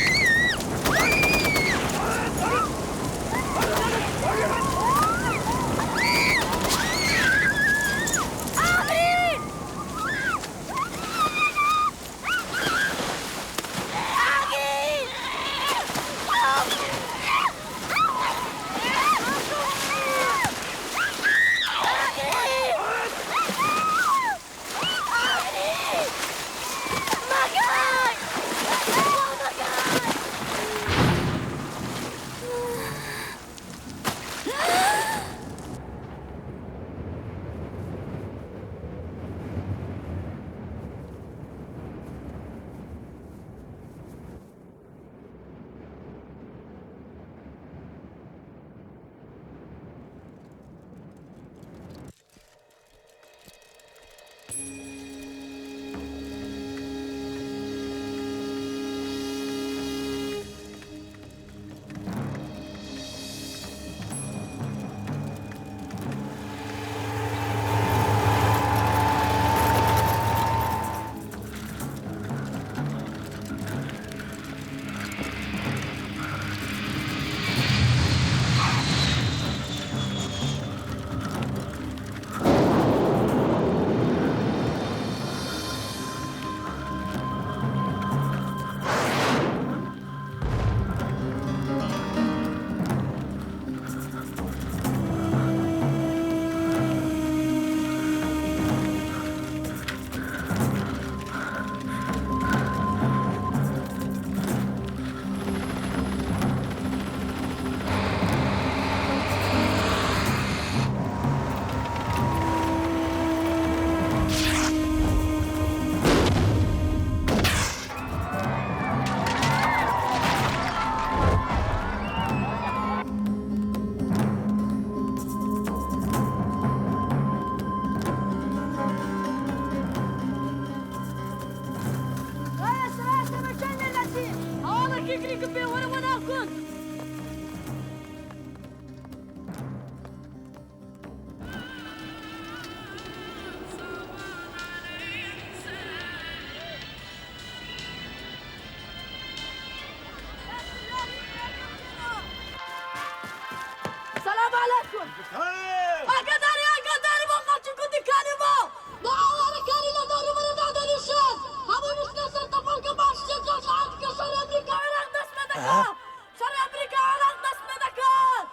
ئاگاداری ئاگاداری بۆ خەڵکی گوندی کانیباو بۆ ئاوارەکانی لە دەوروبەرەدا دەنیشن هەمووی بچنە سەر تەپۆڵکە باش سێ چوار سەعات کە شەڕی ئەمریکا عێراق دەست پێ دەکات شەڕی ئەمریکا عێراق دەست پێ دەکات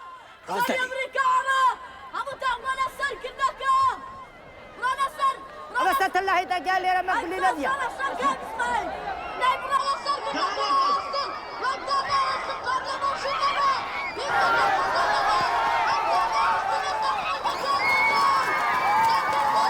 شەڕی ئەمریکا عێراق هەمووتان بڕۆنە سەر گردەکە بڕۆنە سەر ئەمە سەتەلایتە گیا لێرە مە گولی نەدیە. سەر کاک ئیسماعیل نای بڕۆنە سەر گردەکە ڕاوەستن وەک دار ڕاوەستن قابلە مەوشی نەبێ بیستەکە خەسەر نەبێ وەک دار ڕاوەستن ئێستا فڕۆکەکان دێتن دەنگتان بۆ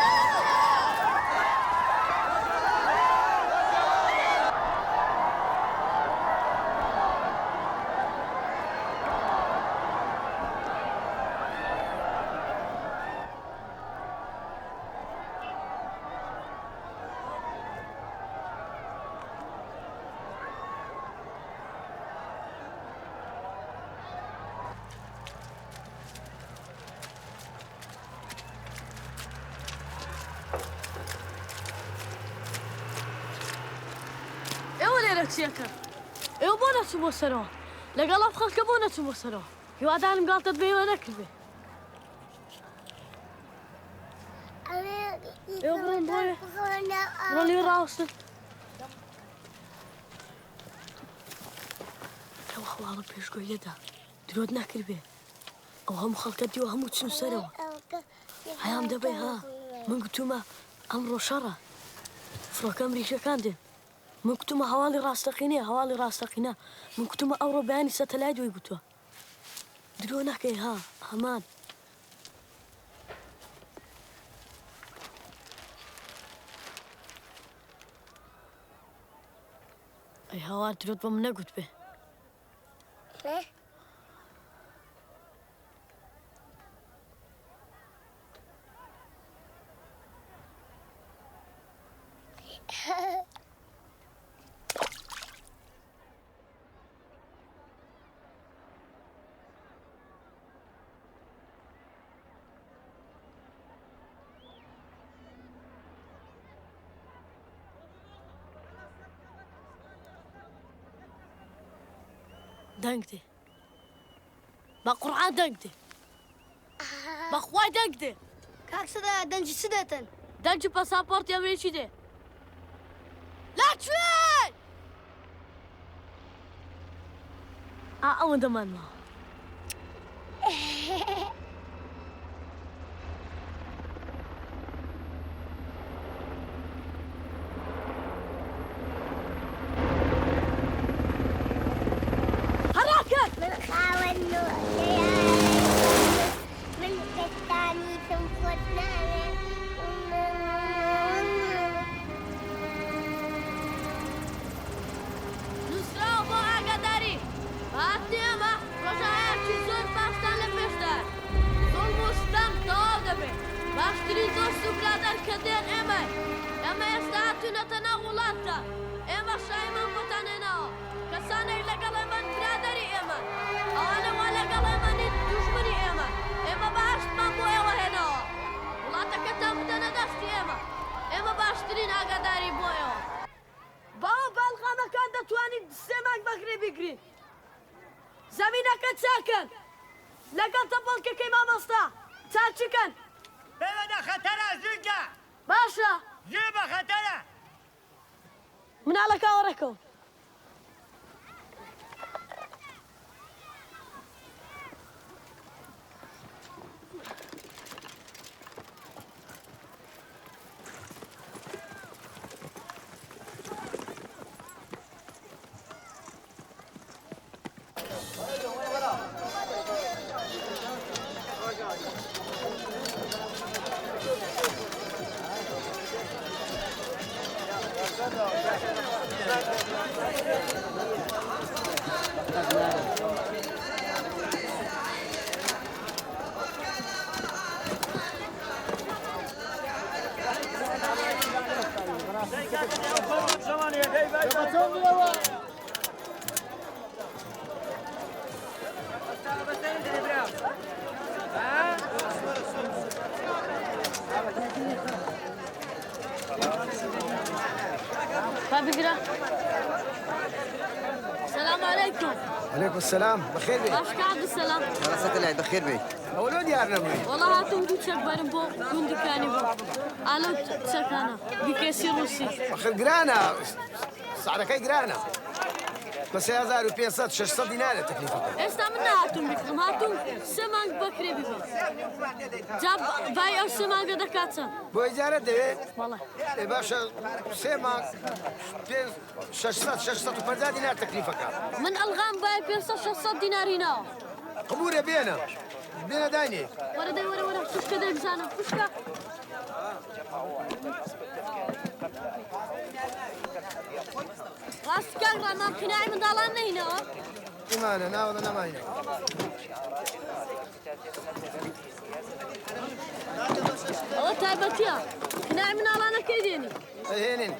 ئێوە لێرە چیەکەن؟ ئێوە بۆ نەچوون بۆ سەرەوە؟ لەگەڵ ئەم خەڵکە بۆ نەچوون بۆ سەرەوە؟ هیوادارم گاڵتەت بە ئێوە نەکردبێ. ئێوە بڕۆن بۆ بڕۆن لێ ڕاوەستن. لەو هەواڵە پێشگۆیەدا درۆت نەکردبێ. ئەو هەموو خەڵکە دیوە هەموو چون سەرەوە. هەیام دەبێ ها من گوتومە ئەمڕۆ شەڕە فڕۆکە ئەمریکیەکان دێن من گوتومە هەواڵی ڕاستەقینەیە هەواڵی ڕاستەقینە من گوتومە ئەوڕۆ بەیانی سەتەلایت وەی گوتووە درۆ نەکەی ها هەمان ئەی هاوار درۆت بە من نەگوت بێ. دەنگ دێ بە قورعان دەنگ دێ بەخوای دەنگ دێ. کاک سەدا دەنگی چ دێتن؟ دەنگی پەساپۆرتی ئەمریکی دێ. لە کوێی؟ ئا ئەوەندەمان ماوە. هەراکەن! من خاوەن من کەستانیتم خۆت ناوێ. نووسراوە بۆ ئاگاداری هاتنی ئێمە ڕۆژاوایەکی زۆر باشتان لە پێشدایە. زوڵم و ستەم تەواو دەبێت. باشترین دۆست و برادەر کە دێن ئێمەین. ئێمە ئێستا هاتووینەتە ناو وڵاتتان. ئێمە شاییمان بۆتان هێناوە. کەسانێک لەگەڵ ئێمەن برادەری ئێمەن. ئەوانە وا لەگەڵ ئێمە نین دوژمنی ئێمەن. ئێمە بەهەشتمان بۆ ئێوە هێناوە. وڵاتەکەتان بدەنە دەستی ئێمە. ئێمە باشترین ئاگادارین بۆ ئێوە. بەو بەڵغەمەکان دەتوانین سێ مانگ بەکرێ بیگرین. زەمینەکە چاکەن. لەگەڵ تەپۆڵکەکەی مامۆستا چاکیکەن. بەوەدە خەتەرە زووکە. باشە. زوو بە خەتەرە. مناڵەکە وەڕێکەون. با بگرە. سلام علیکم. علیکم السلام بەخێر بێی. باش کاک عەبدولسەلام. وەڵا سەتەلایت بەخێر بێی. ئەوە لۆ دیار نەبووی؟ وەڵا هاتووم دوو چەک بەرم بۆ گوندی کانی بۆ ئالەو چەکانە بیکێسی ڕووسی. ئەخر گرانە سعرەکەی گرانە بە 3500 600 دینارە تەکلیفەکە. ئێستا من نەهاتووم بیکڕم هاتووم سێ مانگ بە کرێ بیبەم جا بای ئەو سێ مانگە دەکات چەند؟ بۆ ئیجارەت دەوێ؟ بەڵێ. ئێ باشە سێ مانگ پێنج 600 650 دینار تەکلیفەکە. من ئەلغام بای 500 600 دیناری ناوە. قبورە بێنە بێنە داینێ. وەرە دەی وەرە وەرە خوشکە دەی بزانم خوشکە. ڕاست کاک ڕامان قیناعی منداڵان نەهینەوە؟ ئیمانە ناوەڵە نەماینە. ئەوە تایبەتیە قیناعی مناڵانەکەی دێنی. ئەهێنین.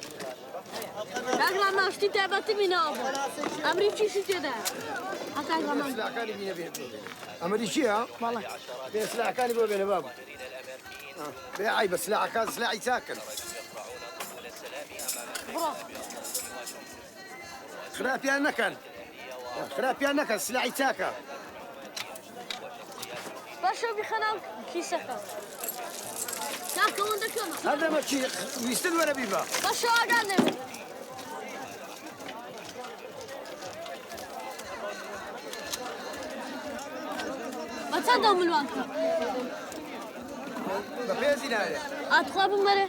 کاک ڕامان شتی تایبەتی بینەوە بۆ ئەمریکیشی تێدایە. ها کاک ڕامان. سلاحەکانی بینە بێ ئەمریکیە؟ بەڵێ. بێ سلاحەکانی بۆ بێنە بابا. بێ عەیبە سلاحەکان سلاحی چاکن. بڕۆ. خراپیان نەکەن خراپیان نەکەن سلاحی چاکە. باشە بیخە ناو کیسەکە. کاکە ئەوەندە کەمە. هەر دەمەکی ویستت وەرە بیبە. باشە ئاگات لێ بێ. بە چەند ئەو ملوانکە؟ بە پێنج دینارێ. ئا تخوا بمەرێ.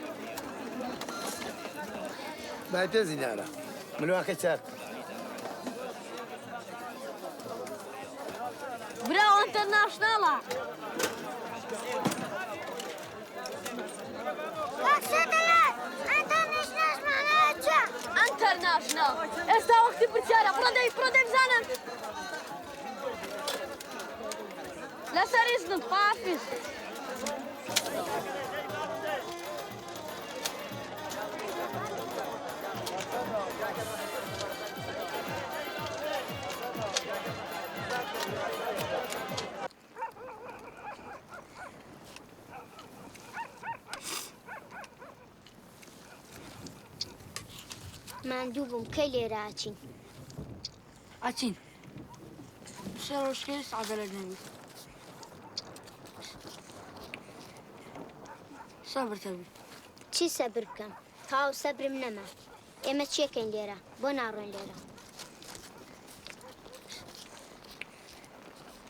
بای پێنج دینارە. ملوانکەی چاک. برا ئەنتەرناشناڵە. ئەنتەرناشناڵ ئێستا وەختی پرسیارە بڕۆ دەی بڕۆ دەی بزانم لەسەر ئیزنت خواحافیز. ماندوو بووم کەی لێرە ئەچین؟ ئەچین سێ ڕۆژ کەی سعادەلەت نەبی سەبرت هەبی. چی سەبر بکەم؟ تەواو سەبرم نەما. ئێمە چیەکەین لێرە؟ بۆ ناڕۆین لێرە؟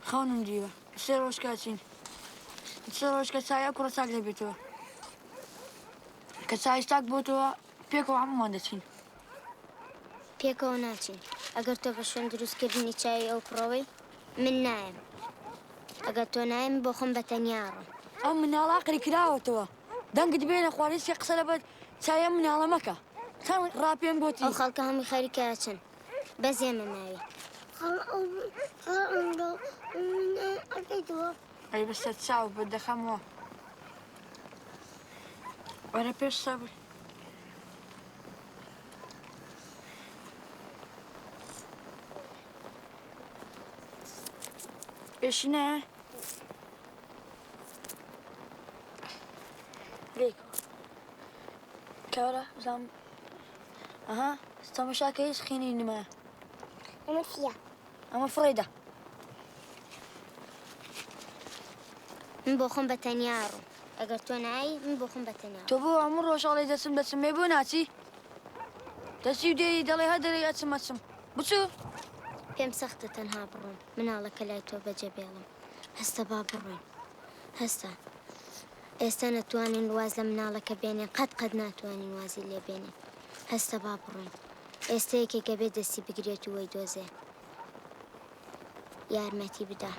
خەونم دیوە سێ ڕۆژ کە ئەچین سێ ڕۆژ کە چای ئەو کوڕە چاک دەبێتەوە کە چایش چاک بۆتەوە پێکەوە هەموومان دەچین. پێکەوە ناچین. ئەگەر تۆ بە شوێن دروستکردنی چاوی ئەو کوڕەوەی، من نایەم. ئەگەر تۆ نایەی من بۆ خۆم بە تەنیا ئەڕۆم. ئەو مناڵە ئەقڵی کراوەتەوە. دەنگت بێنە خوار هیچ قسە لەبەر چاوی ئەم مناڵە مەکە. چەند ڕاپێم گۆتی. ئەو خەڵکە هەمووی خەریکە ئەچن. بەس ئێمە ماوین. ئەی بەسەر چاو بە دەخەمەوە. وەرە پێش سەبر. ئێشینە لێک کەوەرە بزانم ئەها تەمەشاکە هیچ خینی نمایە ئەمە چییە؟ ئەمە فڕێدە من بۆ خۆم بە تەنیا ئەڕۆم. ئەگەر تۆ نایەی من بۆ خۆم بە تەنیا تۆ بۆ هەموو ڕۆژ ئەڵێی دەچم دەچم ئێ بۆ ناچی؟ دەچی و دێی دەڵێی هەر دەرێی ئەچم ئەچم بچوو. پێم سەختە تەنها بڕۆم مناڵەکە لای تۆ بەجێ بێڵم هەستە با بڕۆین هەستە ئێستا نەتوانین واز لە مناڵەکە بێنین قەت قەت ناتوانین وازی لێ بێنین هەستە با بڕۆین ئێستا یەکێک ئەبێ دەستی بگرێت و وەیدۆزێ یارمەتی بدا.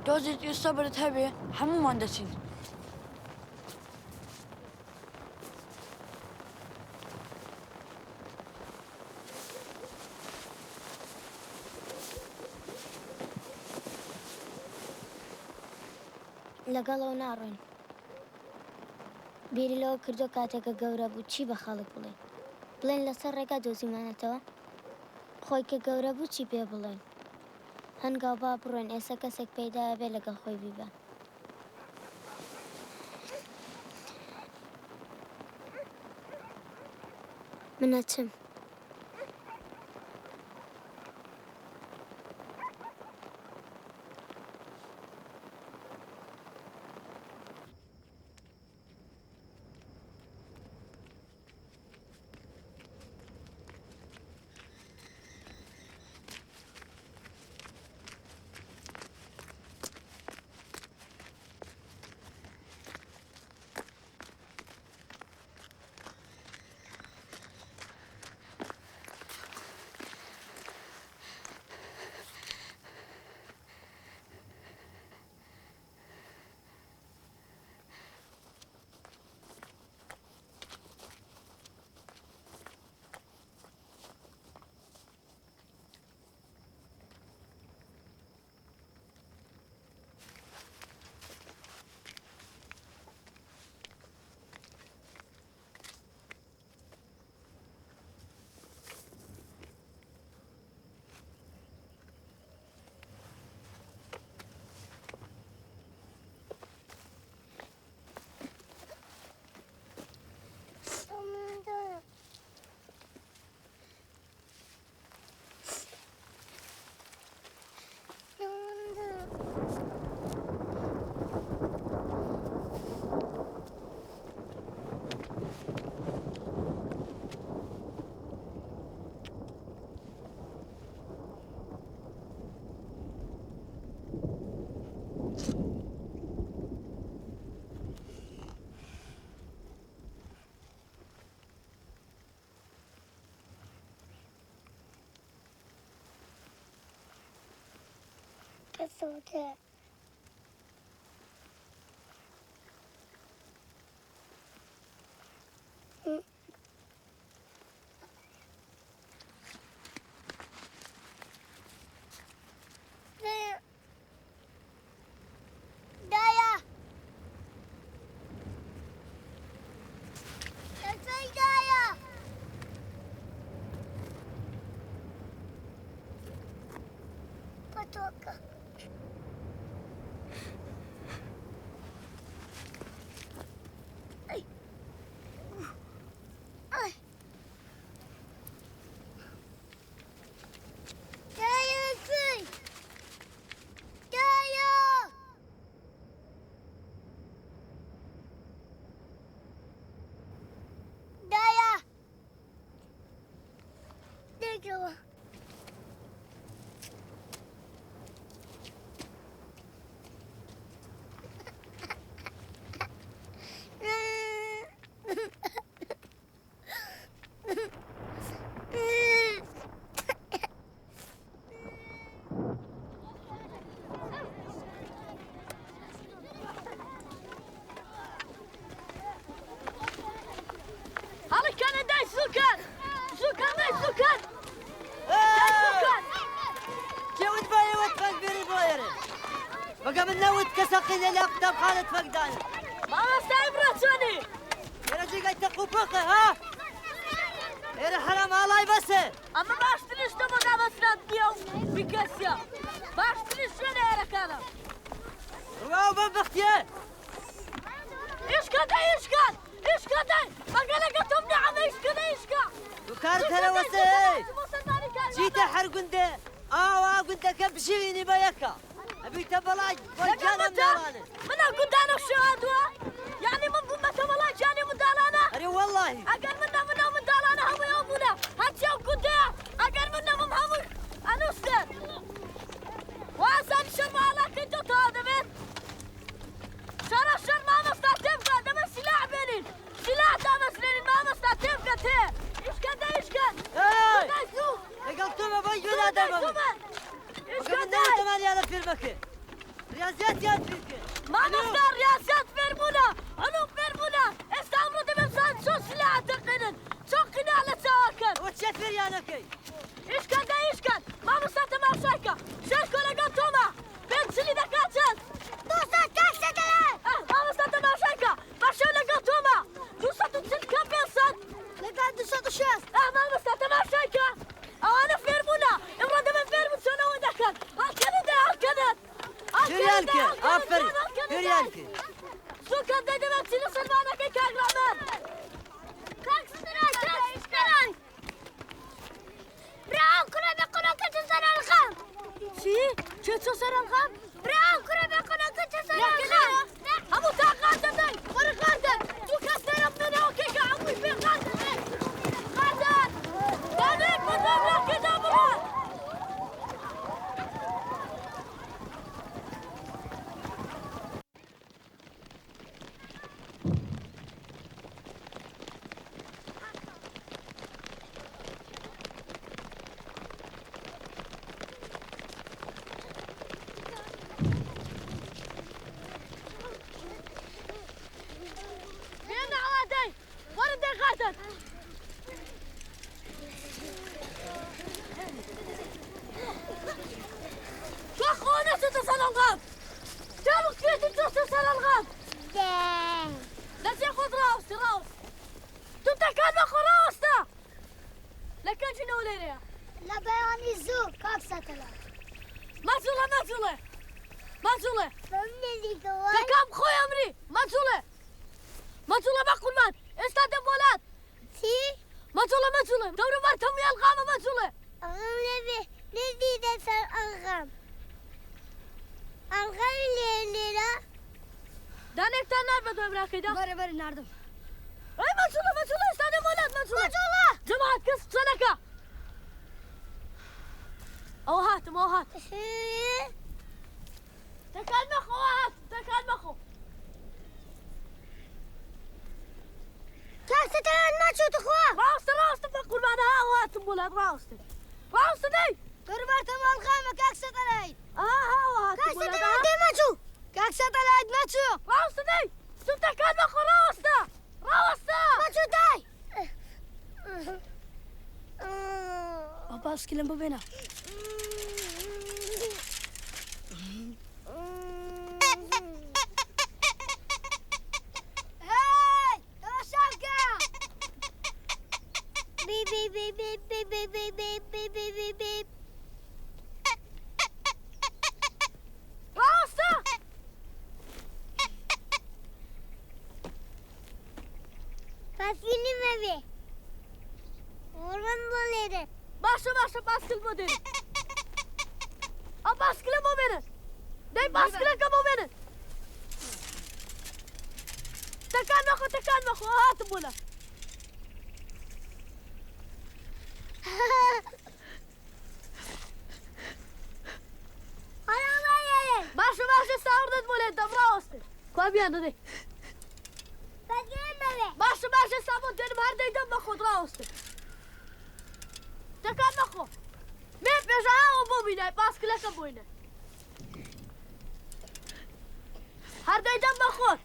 تۆزێک سەبرت هەبێ هەموومان دەچین. لەگەڵ ئەو ناڕۆین. بیری لەوە کردووە کاتێک کە گەورە بوو چی بە خەڵک بڵێین؟ بڵێین لەسەر ڕێگا دۆزیومانەتەوە؟ خۆی کە گەورە بوو چی پێ بڵێین؟ هەنگاو با بڕۆین ئێستا کەسێک پەیدا ئەبێ لەگەڵ خۆی بیبا. من ئەچم. بەدەستەوە. دایە دایە پەتۆکە. دایە. هەڵکەنە دای سوکەن سوکەن دای سوکەن دای سوکەن. کێ وت بە ئێوە تفەنگ بێنن بۆ ئێرە؟ بەگە من نەوت کەسە قینە لە قوتابخانە تفەنگ دانن. مامۆستا ئیبڕە چۆنی؟ ئێرە جێگای تەق و پۆقە ها؟ ئێرە حەرام ئاڵای بەسێ. ئەمە باشترین شتە بۆ دامەزراندنیە و بیکەسیە، باشترین شوێنە ئێرەکانە. ڕواو بەم بەختیە. ئیشکە دەی ئیشکە ئیشکە دەی مەگە لەگە تۆم نیە ئەمە ئیشکە دەی ئیشکە. وکارت هەرەوەسێ چیتە هەر گوندێ ئاوا گوندەکە بژیوینی بە یەکە ئەبیتە بەڵای بۆی گیانم ناڵانێ. منە گوندانە شێوادووە یعنی من بوومەتە بەڵای گیانی منداڵانە. ئەرێ وەڵڵاهی ئەگەر من نەبوون ئەو منداڵانە هەمووی ئەو بوونە هەرچی ئەو گوندەیە ئەگەر من نەبووم هەمووی ئەنووسێت. وازانی شەرم ئاڵاکەی تۆ تەواو دەبێت. شەرە شەر مامۆستا تێبگە دەبێت سیلاح بێنین سیلاح دامەزرێنین مامۆستا تێبگە تێ ئیشکە دە ئیشکە ئێی زوو لەگەڵ تۆمە بۆی گوێ نادەمەوە. ئیشکە من دای نەوتەمان یانە فێرمەکێ ریاضیاتیان فێرکرد. مامۆستا ریاضیات فێربوونە علوم فێربوونە ئێستا ئەمڕۆ دەبێت بزانن چۆن سیلاح تەقێنن چۆن قیناع لە چاوەکەن. ئەوە چیە فێریانەکەی؟ ئیشکە دە ئیشکە مامۆستا تەماشاکە شێرکۆ لەگەڵ تۆمە پێنج چلی دەکات چەند؟ 200 کاک سەتەلای. مامۆستا تەماشاکە بەشێو لەگەڵ تۆمە 240 کەم 500 لەگەڵ 260. مامۆستا تەماشاکە ئەوانە فێربوونە ئێمڕۆ دەبێت فێربوون چۆن ئەوە دەکەن. هەڵکەنە دە هەڵکەنە فێریان کرد ئافەرین فێریان کرد. زوو کەن دەی دەبێت چی لە سەرمانەکەی کاک ڕەحمان. کاک سەتەلای کاک سەتەلای. برا ئەو کوڕە بێ قۆنەکە چۆ سەر ئەلغام. چی؟ چێ چۆ سەر ئەلغام؟ برا ئەو کوڕە بێ قۆنەکە چۆ سەر ئەلغام. هەموو تا غار دەدەی وەرە غار دەن دوو کەس لێرە بمێنەوە کێکە هەمووی پێ غار دەدەی غار دەن دانێک بە دەمراکەدا بڕۆن. بێنە ئەوە دەی وەرە دەی غار دەن. تۆ خۆ نەچێتە سەر ئەلغام تێ بکرێتی چۆتە سەر ئەلغام. دەچێ خۆت ڕاوەستی ڕاوەست تو تەکان بەخۆ ڕاوەستە لە کەنجینەوە لێرەیە. لە بەیانی زوو کاک سەتەلای. مەجوڵە مەجوڵێ مەجوڵێ بمنیکەوە. تەکان خۆی ئەمری مەجوڵێ مەجوڵە بە قوربان ئێستا دەم بۆلات. چی؟ مەجوڵە مەجوڵێ دەوروبەر هەمووی ئەلغامە مەجوڵێ. ئەغم لێ نزیدە سەر ئەلغام. ئەلغامی لێ لێرە. دانێکتان نارد بە دوای براکەیدا؟ بەرە بەرە ناردم. ئەی مەجوڵە مەجوڵە ئێستا دەم بۆلات مەجوڵە. مەجوڵە. جەماعەت کەس قسە نەکا. ئەوە هاتم ئەوە هاتم. تەکان مەخۆ ئەوە هاتم تەکان مەخۆ. کاک سەتەلای مەچۆ تخوا. ڕاوەستە ڕاوەستە بە قوربانە ها ئەوە هاتم بۆلات ڕاوەستە ڕاوەستە دەی. دەوروبەرتەم ئەلغامە کاک سەتەلای. ئاها ئەوە هاتم. پاسکیلم بۆ بێنە. ڕاستە. پاسکیلی مەبێ وڕم بۆ لێرە. باشە باشە پاسکل بۆ دێنم. ئەو پاسکلە بۆ بێنە. دەی پاسکلەکە بۆ بێنە. تەکان مەخۆ تەکان مەخۆ هاتم بۆ لات. باشە باشە ساوردت بۆ لێت دەم ڕاوەستێ کوا بیانە دەی باشە باشە سا بۆ دێنم هەر دەیدەم بە خۆت ڕاوەستێ تەکان مەخۆ مێ پێشە ئاوە بۆ بینای پاسکلەکە بۆینە هەر دەیدەم بە خۆت.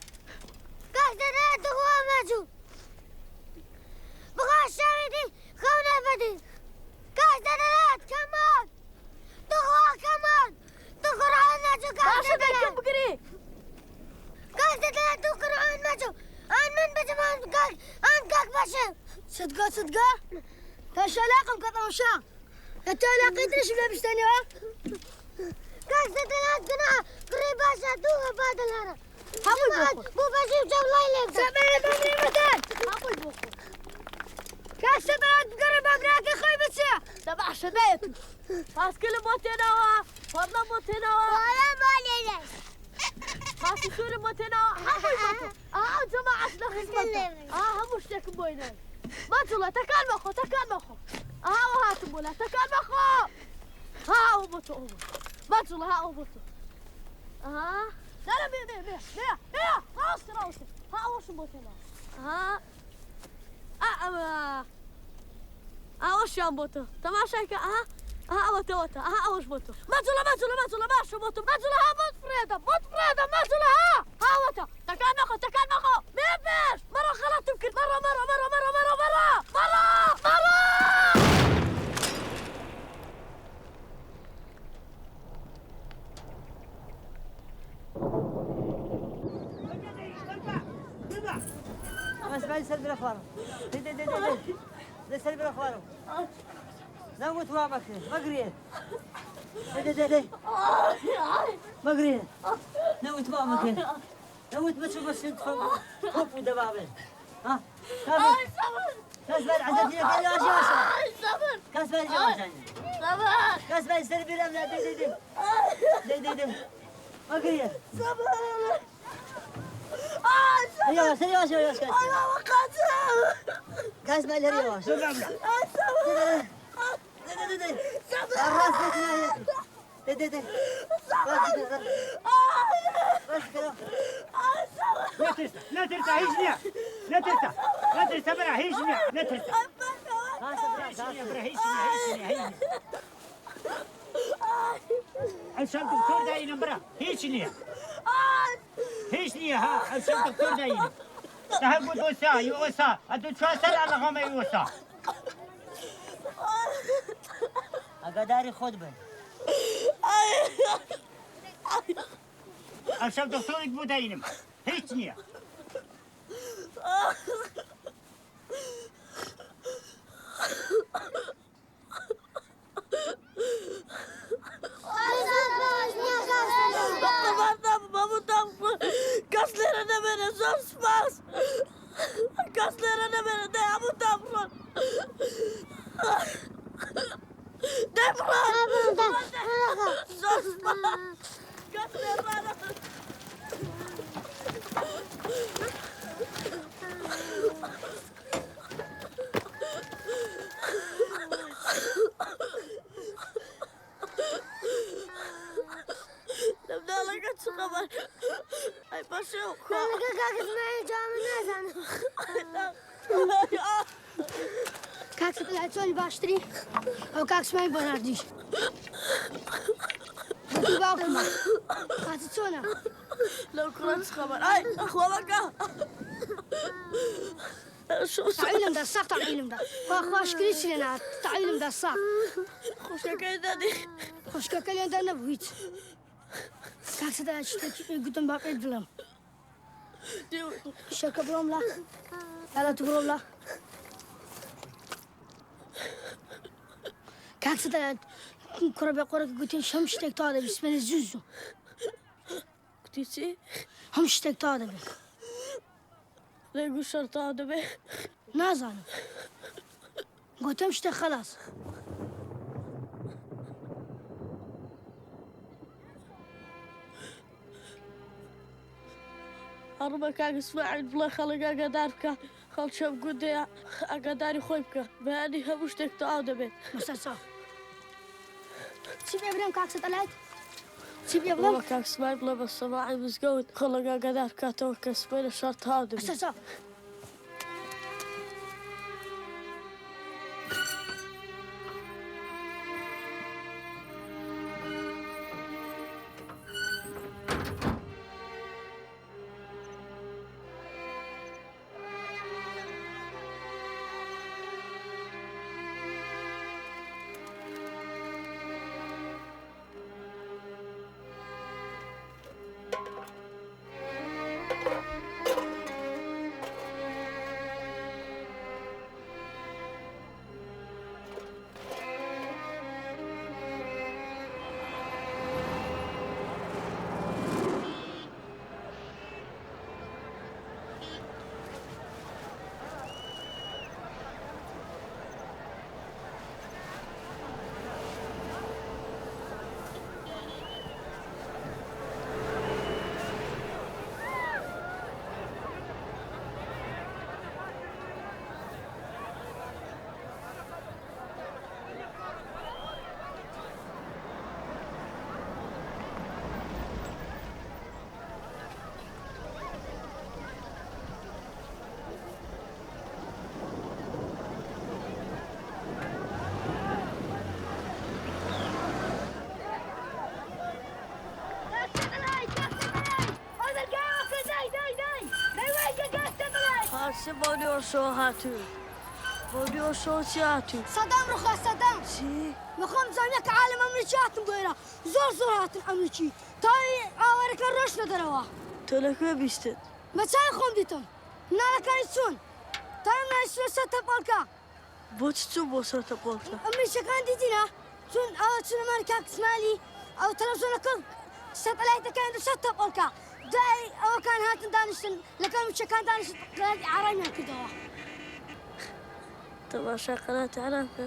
کاک دەدا دخوا مەچوو بخوا شەوی دی خەو نەبەدی کاک دەدەلات کەمان دخوا کەمان تو قورعان مەچوو کاک باشە دەیکەم بگری. کاک دەدەلات تو قورعان مەچوو ئان من بچم ئان کاک ئان کاک بەشێ. صدقە صدقە تەشەلاقم کە تەمەشا لە تۆ لاقی ترشم لە بشتەنەوە. کاک دەدەلات گوناحە کوڕی باشە دوو بادل هەرە هەمووی بۆ خۆت. بۆ بەژی و جەوڵای لێ بدە. سەبەرە بەمری مەدەن. هەمووی بۆ خۆت. کاک سەبەرات بگەڕێ با براکەی خۆی بچێ. دە باشە دەیەت پاسکلم بۆ تێناوە فەڕنەم بۆ تێناوە. وەڵام بۆ لێرە. پاسی سوورم بۆ تێناوە هەمووی بۆ تۆ. ئا ئەو جەماعەش لە خزمەتە. ئا هەموو شتێکم بۆی ناوی. مەجوڵە تەکان مەخۆ تەکان مەخۆ. ئا ئەوە هاتم بۆ لا تەکان مەخۆ. ها ئەوە بۆ تۆ ئەوە بۆ تۆ. مەجوڵە ها ئەوە بۆ تۆ. ئا لا لا مێ مێ مێ مێ مێ ڕاوەستە ڕاوەستە. ها ئەوەشم بۆ تێناوە. ئا ئا ئەوە ئەوەشیان بۆ تۆ. تەماشای کە ئەها ئەها ئەوەتە ئەوەتە ئەها ئەوەش بۆ تۆ. مەجوڵە مەجوڵە مەجوڵە باشە بۆ تۆ مەجوڵە ها بۆت فڕێدەم بۆت فڕێدەم مەجوڵە ها ها ئەوەتە تەکان مەخۆ تەکان مەخۆ مێ پێش مەڕۆ خەڵەتم کرد مەڕۆ مەڕۆ مەڕۆ مەڕۆ مەڕۆ مەڕۆ مەڕۆ مەڕۆ. ئەسمای سەر برە خوارم دەی دەی دەی دەی دەی سەر برە خوارم نەوت وا مەکرێ مەگرێ دەی دەی دەی مەگرێ نەوت وا مەکرێ نەوت بچوو بە سند تۆپ و دەبابێ ها کەس بەر عەزەتی لەکەی واژی واشە کەس بەر جواشانی کەس بەر سەر بیرم لا دەی دەی دەی دەی دەی دەی مەگرێ يا سري واش يا كاس ما لهري واش لا ترسى لا ترسى هيش نيا لا ترسى لا ترسى برا هيش نيا لا ترسى هيش نيا برا هيش نيا هيش نيا هيش نيا عشان دكتور داينا برا هيش نيا هیچ نییە ها ئەو دکتۆر داینە هەر بۆ دۆسا یۆسا ئەتو چوار سەر ئەلەغەمە یۆسا ئاگاداری خۆت بن. ئەو شەو دکتۆرت بۆ داینم هیچ نییە. کەس لێرە نەمێنێ زۆر سوپاس کەس لێرە نەمێنێ دەی هەمووتان بڕۆن دەی بڕۆن زۆر سوپاس کەس لێرە نەمێنێ. لە مناڵەکە چ خەبەر؟ ئەی پەشێو خوا. مناڵەکە کاک ئیسماعیل جواب نازانم. کاک سەتەلای چۆنی باشتری؟ ئەو کاک سمایل بۆ ناردی. گوتی باوکمە. خاتە چۆنە؟ لەو کوڕە چ خەبەر؟ ئای خۆڵەکە. تەعویلم دا ساق تەعویلم دا. خوا خوا شکری چی لێ نەهات تەعویلم دا ساق. خوشکەکەی دادی. خوشکەکە لێندا نەبوو هیچ. کاک سەدا شتێکی پێ گوتم با پێت بڵێم. شەکە بڕۆم لا. لالا تو بڕۆم لا. کاک سەدا کوڕە بێ قۆڕەکە گوتی هەم شتێک تا دەبی سپێنە زوو زوو. گوتی چی؟ هەم شتێک تا دەبێ. لێ گوت شەڕ تا دەبێ؟ نازانم. گوتم شتێک خەلاس. ئەڕمە کاک ئیسماعیل بڵێ خەڵک ئاگادار بکە خەڵکی ئەم گوندەیە ئاگاداری خۆی بکە بەیانی هەموو شتێک تەواو دەبێت. بەسەر چاو. چی پێ بڵێم کاک سەتەلایت؟ چی پێ بڵێم؟ بڵێ کاک سمایل بڵێ بە سەماعی مزگەوت خەڵک ئاگادار بکاتەوە کە سبەی لە شار تەواو دەبێت. بەسەر چاو. پارچە بۆ نیوەشەوە هاتووی بۆ نیوەشەوە چی هاتووی؟ سەدام ڕوخا سەدام. چی؟ بەخۆم زانیە کە عالم ئەمریکی هاتن بۆ ئێرە زۆر زۆر هاتن ئەمریکی تای ئاوارەکان ڕۆشتنە دەرەوە. تۆ لەکوێ بیستت؟ بە چاوی خۆم دیتم مناڵەکانی چوون تای مناڵی چوونە سەر تەپۆڵکە. بۆچ چوون بۆ سەر تەپۆڵکە؟ ئەمریکیەکان دیتینە چوون ئەوە چوونە ماڵی کاک ئیسماعیلی ئەو تەلەفزیۆنەکە سەتەلایتەکەیان دە سەر تەپۆڵکە دوای ئەوەکان هاتن دانیشتن لەگەڵ ئەمریکیەکان دانیشتن قەناتی ئارامیان کردەوە. تەماشای قەناتی عێراق بکە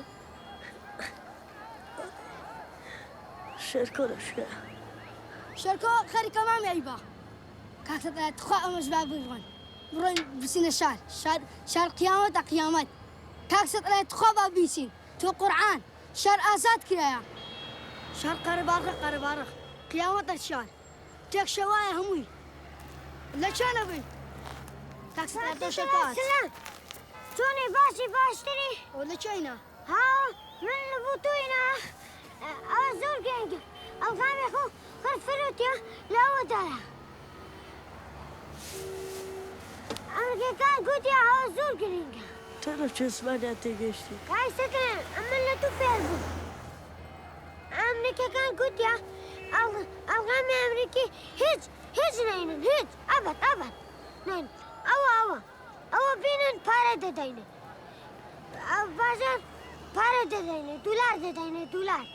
شێرکۆ لەکوێیە؟ شێرکۆ خەریکە مامی ئەیبا. کاک سەتەلایت تخوا ئەمەش با بڕۆین بڕۆین بچینە شار شار شار قیامەتە قیامەت کاک سەتەلایت تخوا با بیچین تۆ قورعان شار ئازاد کرایە شار قەرەباڵغە قەرەباڵغ قیامەتە شار تێک شێوایە هەمووی لە کوێ نەبووی کاک سەتەلایت تۆ شێرکۆ هات. سلام چۆنی باشی باشتری؟ ئەوە لە کوێینە؟ ها من لە بۆ تۆینە ئەوە زۆر گرنگە ئەڵغامی خۆ خەر فرۆتیە لە ئەوەدایە ئەمریکیەکان گوتیان ئەوە زۆر گرنگە. تۆ لە کوێ زمانیان تێگەیشتی؟ کاک سەکران ئەمن لە تو فێر بووم ئەمریکیەکان گوتیان ئەڵغامی ئەمریکی هیچ هیچ نەینن هیچ ئەبەد ئەبەد نەین ئەوە ئەوە ئەوە بینن پارە دەدەینێ بازار پارە دەدەینێ دولار دەدەینێ دولار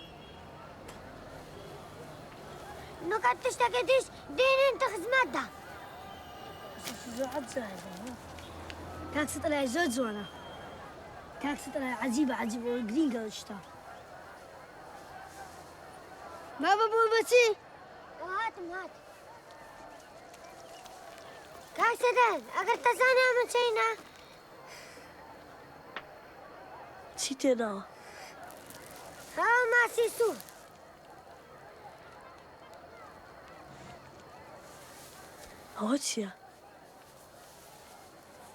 نوکە تشتەکە دیش دێنن تە خزمەتدا. کاک ستەلای زۆر جوانە کاک ستەلای عەجیبە عەجیبە گرینگە ئەو شتە بابە بۆ بەچی؟ هاتم هاتم کاک سەدان ئەگەر تەزانێ ئەمە چینە چی تێناوە؟ ها ماسی سوور ئەوە چییە؟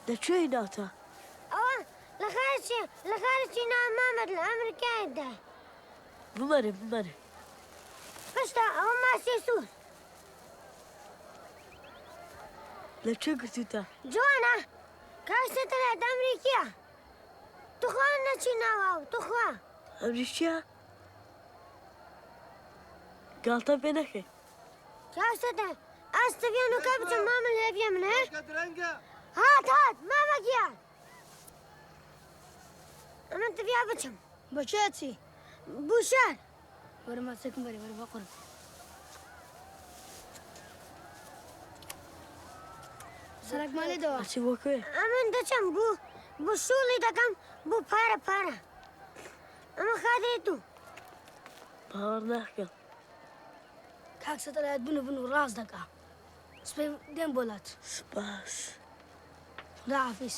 لە کوێ هیناوتە؟ ئەوە لە خارجی لە خارجی ناو مامەد لە ئەمریکایدا. بمەرێ بمەرێ. پشتە ئەوە ماسی سوور. لە کوێ گرتووتە؟ جوانە کاک سەتەلایت ئەمریکییە. توخوا نەچی ناو ئاو توخوا. ئەمریکییە؟ گاڵتە پێ نەکەی. چاوسەتە ئاس تڤیان و کا بچم مامە لێ من هە؟ هات هات مامە گیان. ئەمن تڤیا بچم. بۆ کوێ ئەچی؟ بو شار. وەرە ماچێکم بەرێ وەرە بەقوربان. سەرەکمان لێ دەوە. ئەچی بۆ کوێ؟ ئەمن دەچم بو بو شوڵی دەکەم بو پارە پارە. ئەمە خاتری تو. باوەڕ ناکەم. کاک سەتەلایت بنوو بنوو ڕاست دەکا. سبەی دێم بۆ لات. سپاس. خودا حافیز.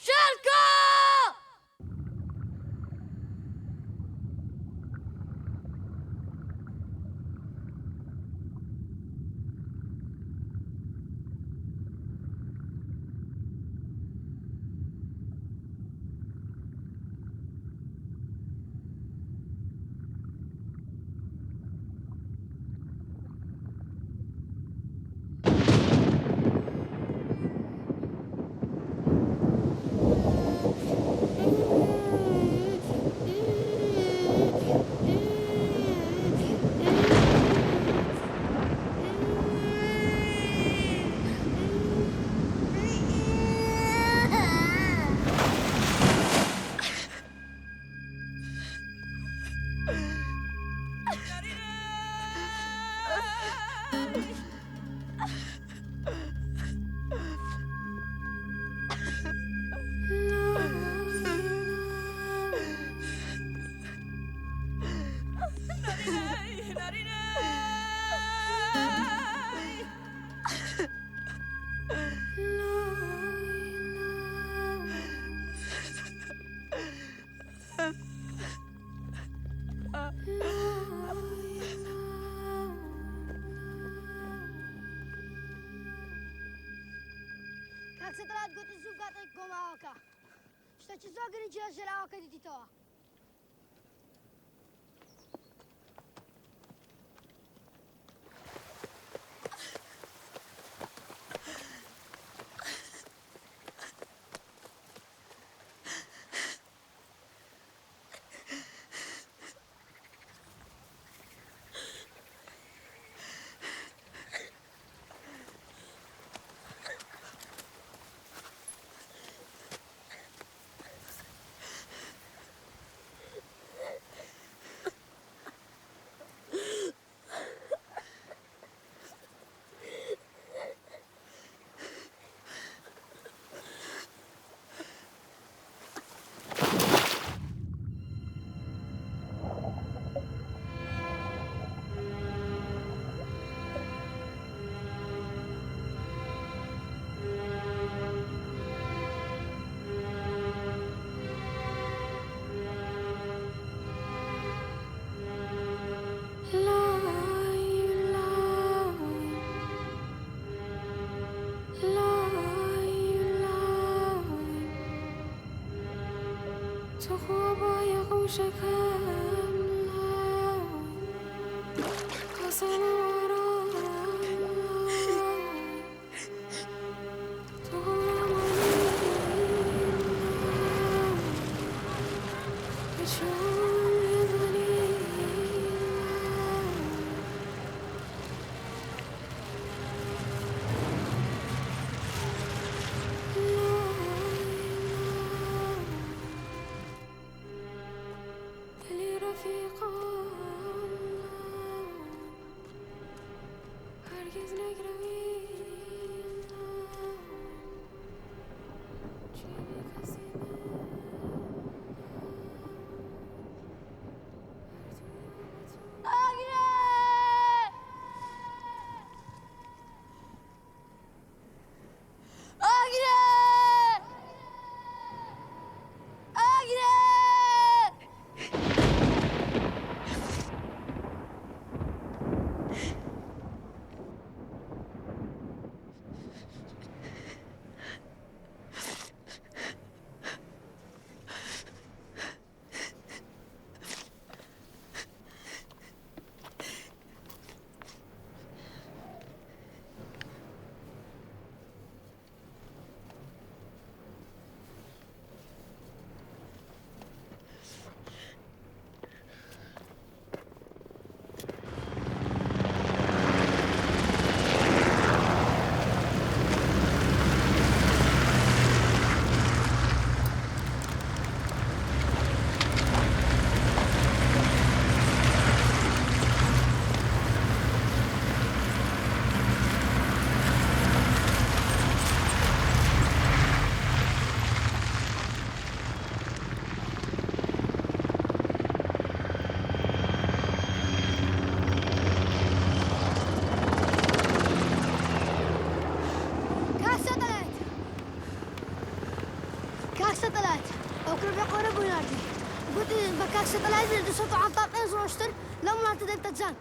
شێرکۆ! کاک سەتەلایت گوتی زوو بگاتە گۆماوەکە. شتێکی زۆر گرنگی لە ژێر ئاوەکە دیتیتەوە. تخوا بایە خۆشەکەم سەتەلایت ئەو کوڕە بێ قۆرە بۆ ناردی گوتی بە کاک سەتەلایت بڵێ 275 ڕۆژتر لەم وڵاتە دەبتە جەنگ.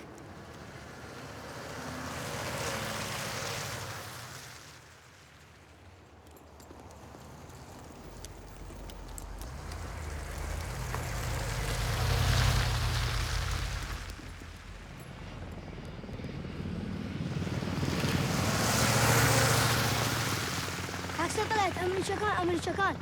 کاک سەتەلایت ئەمریکیەکان ئەمریکیەکان.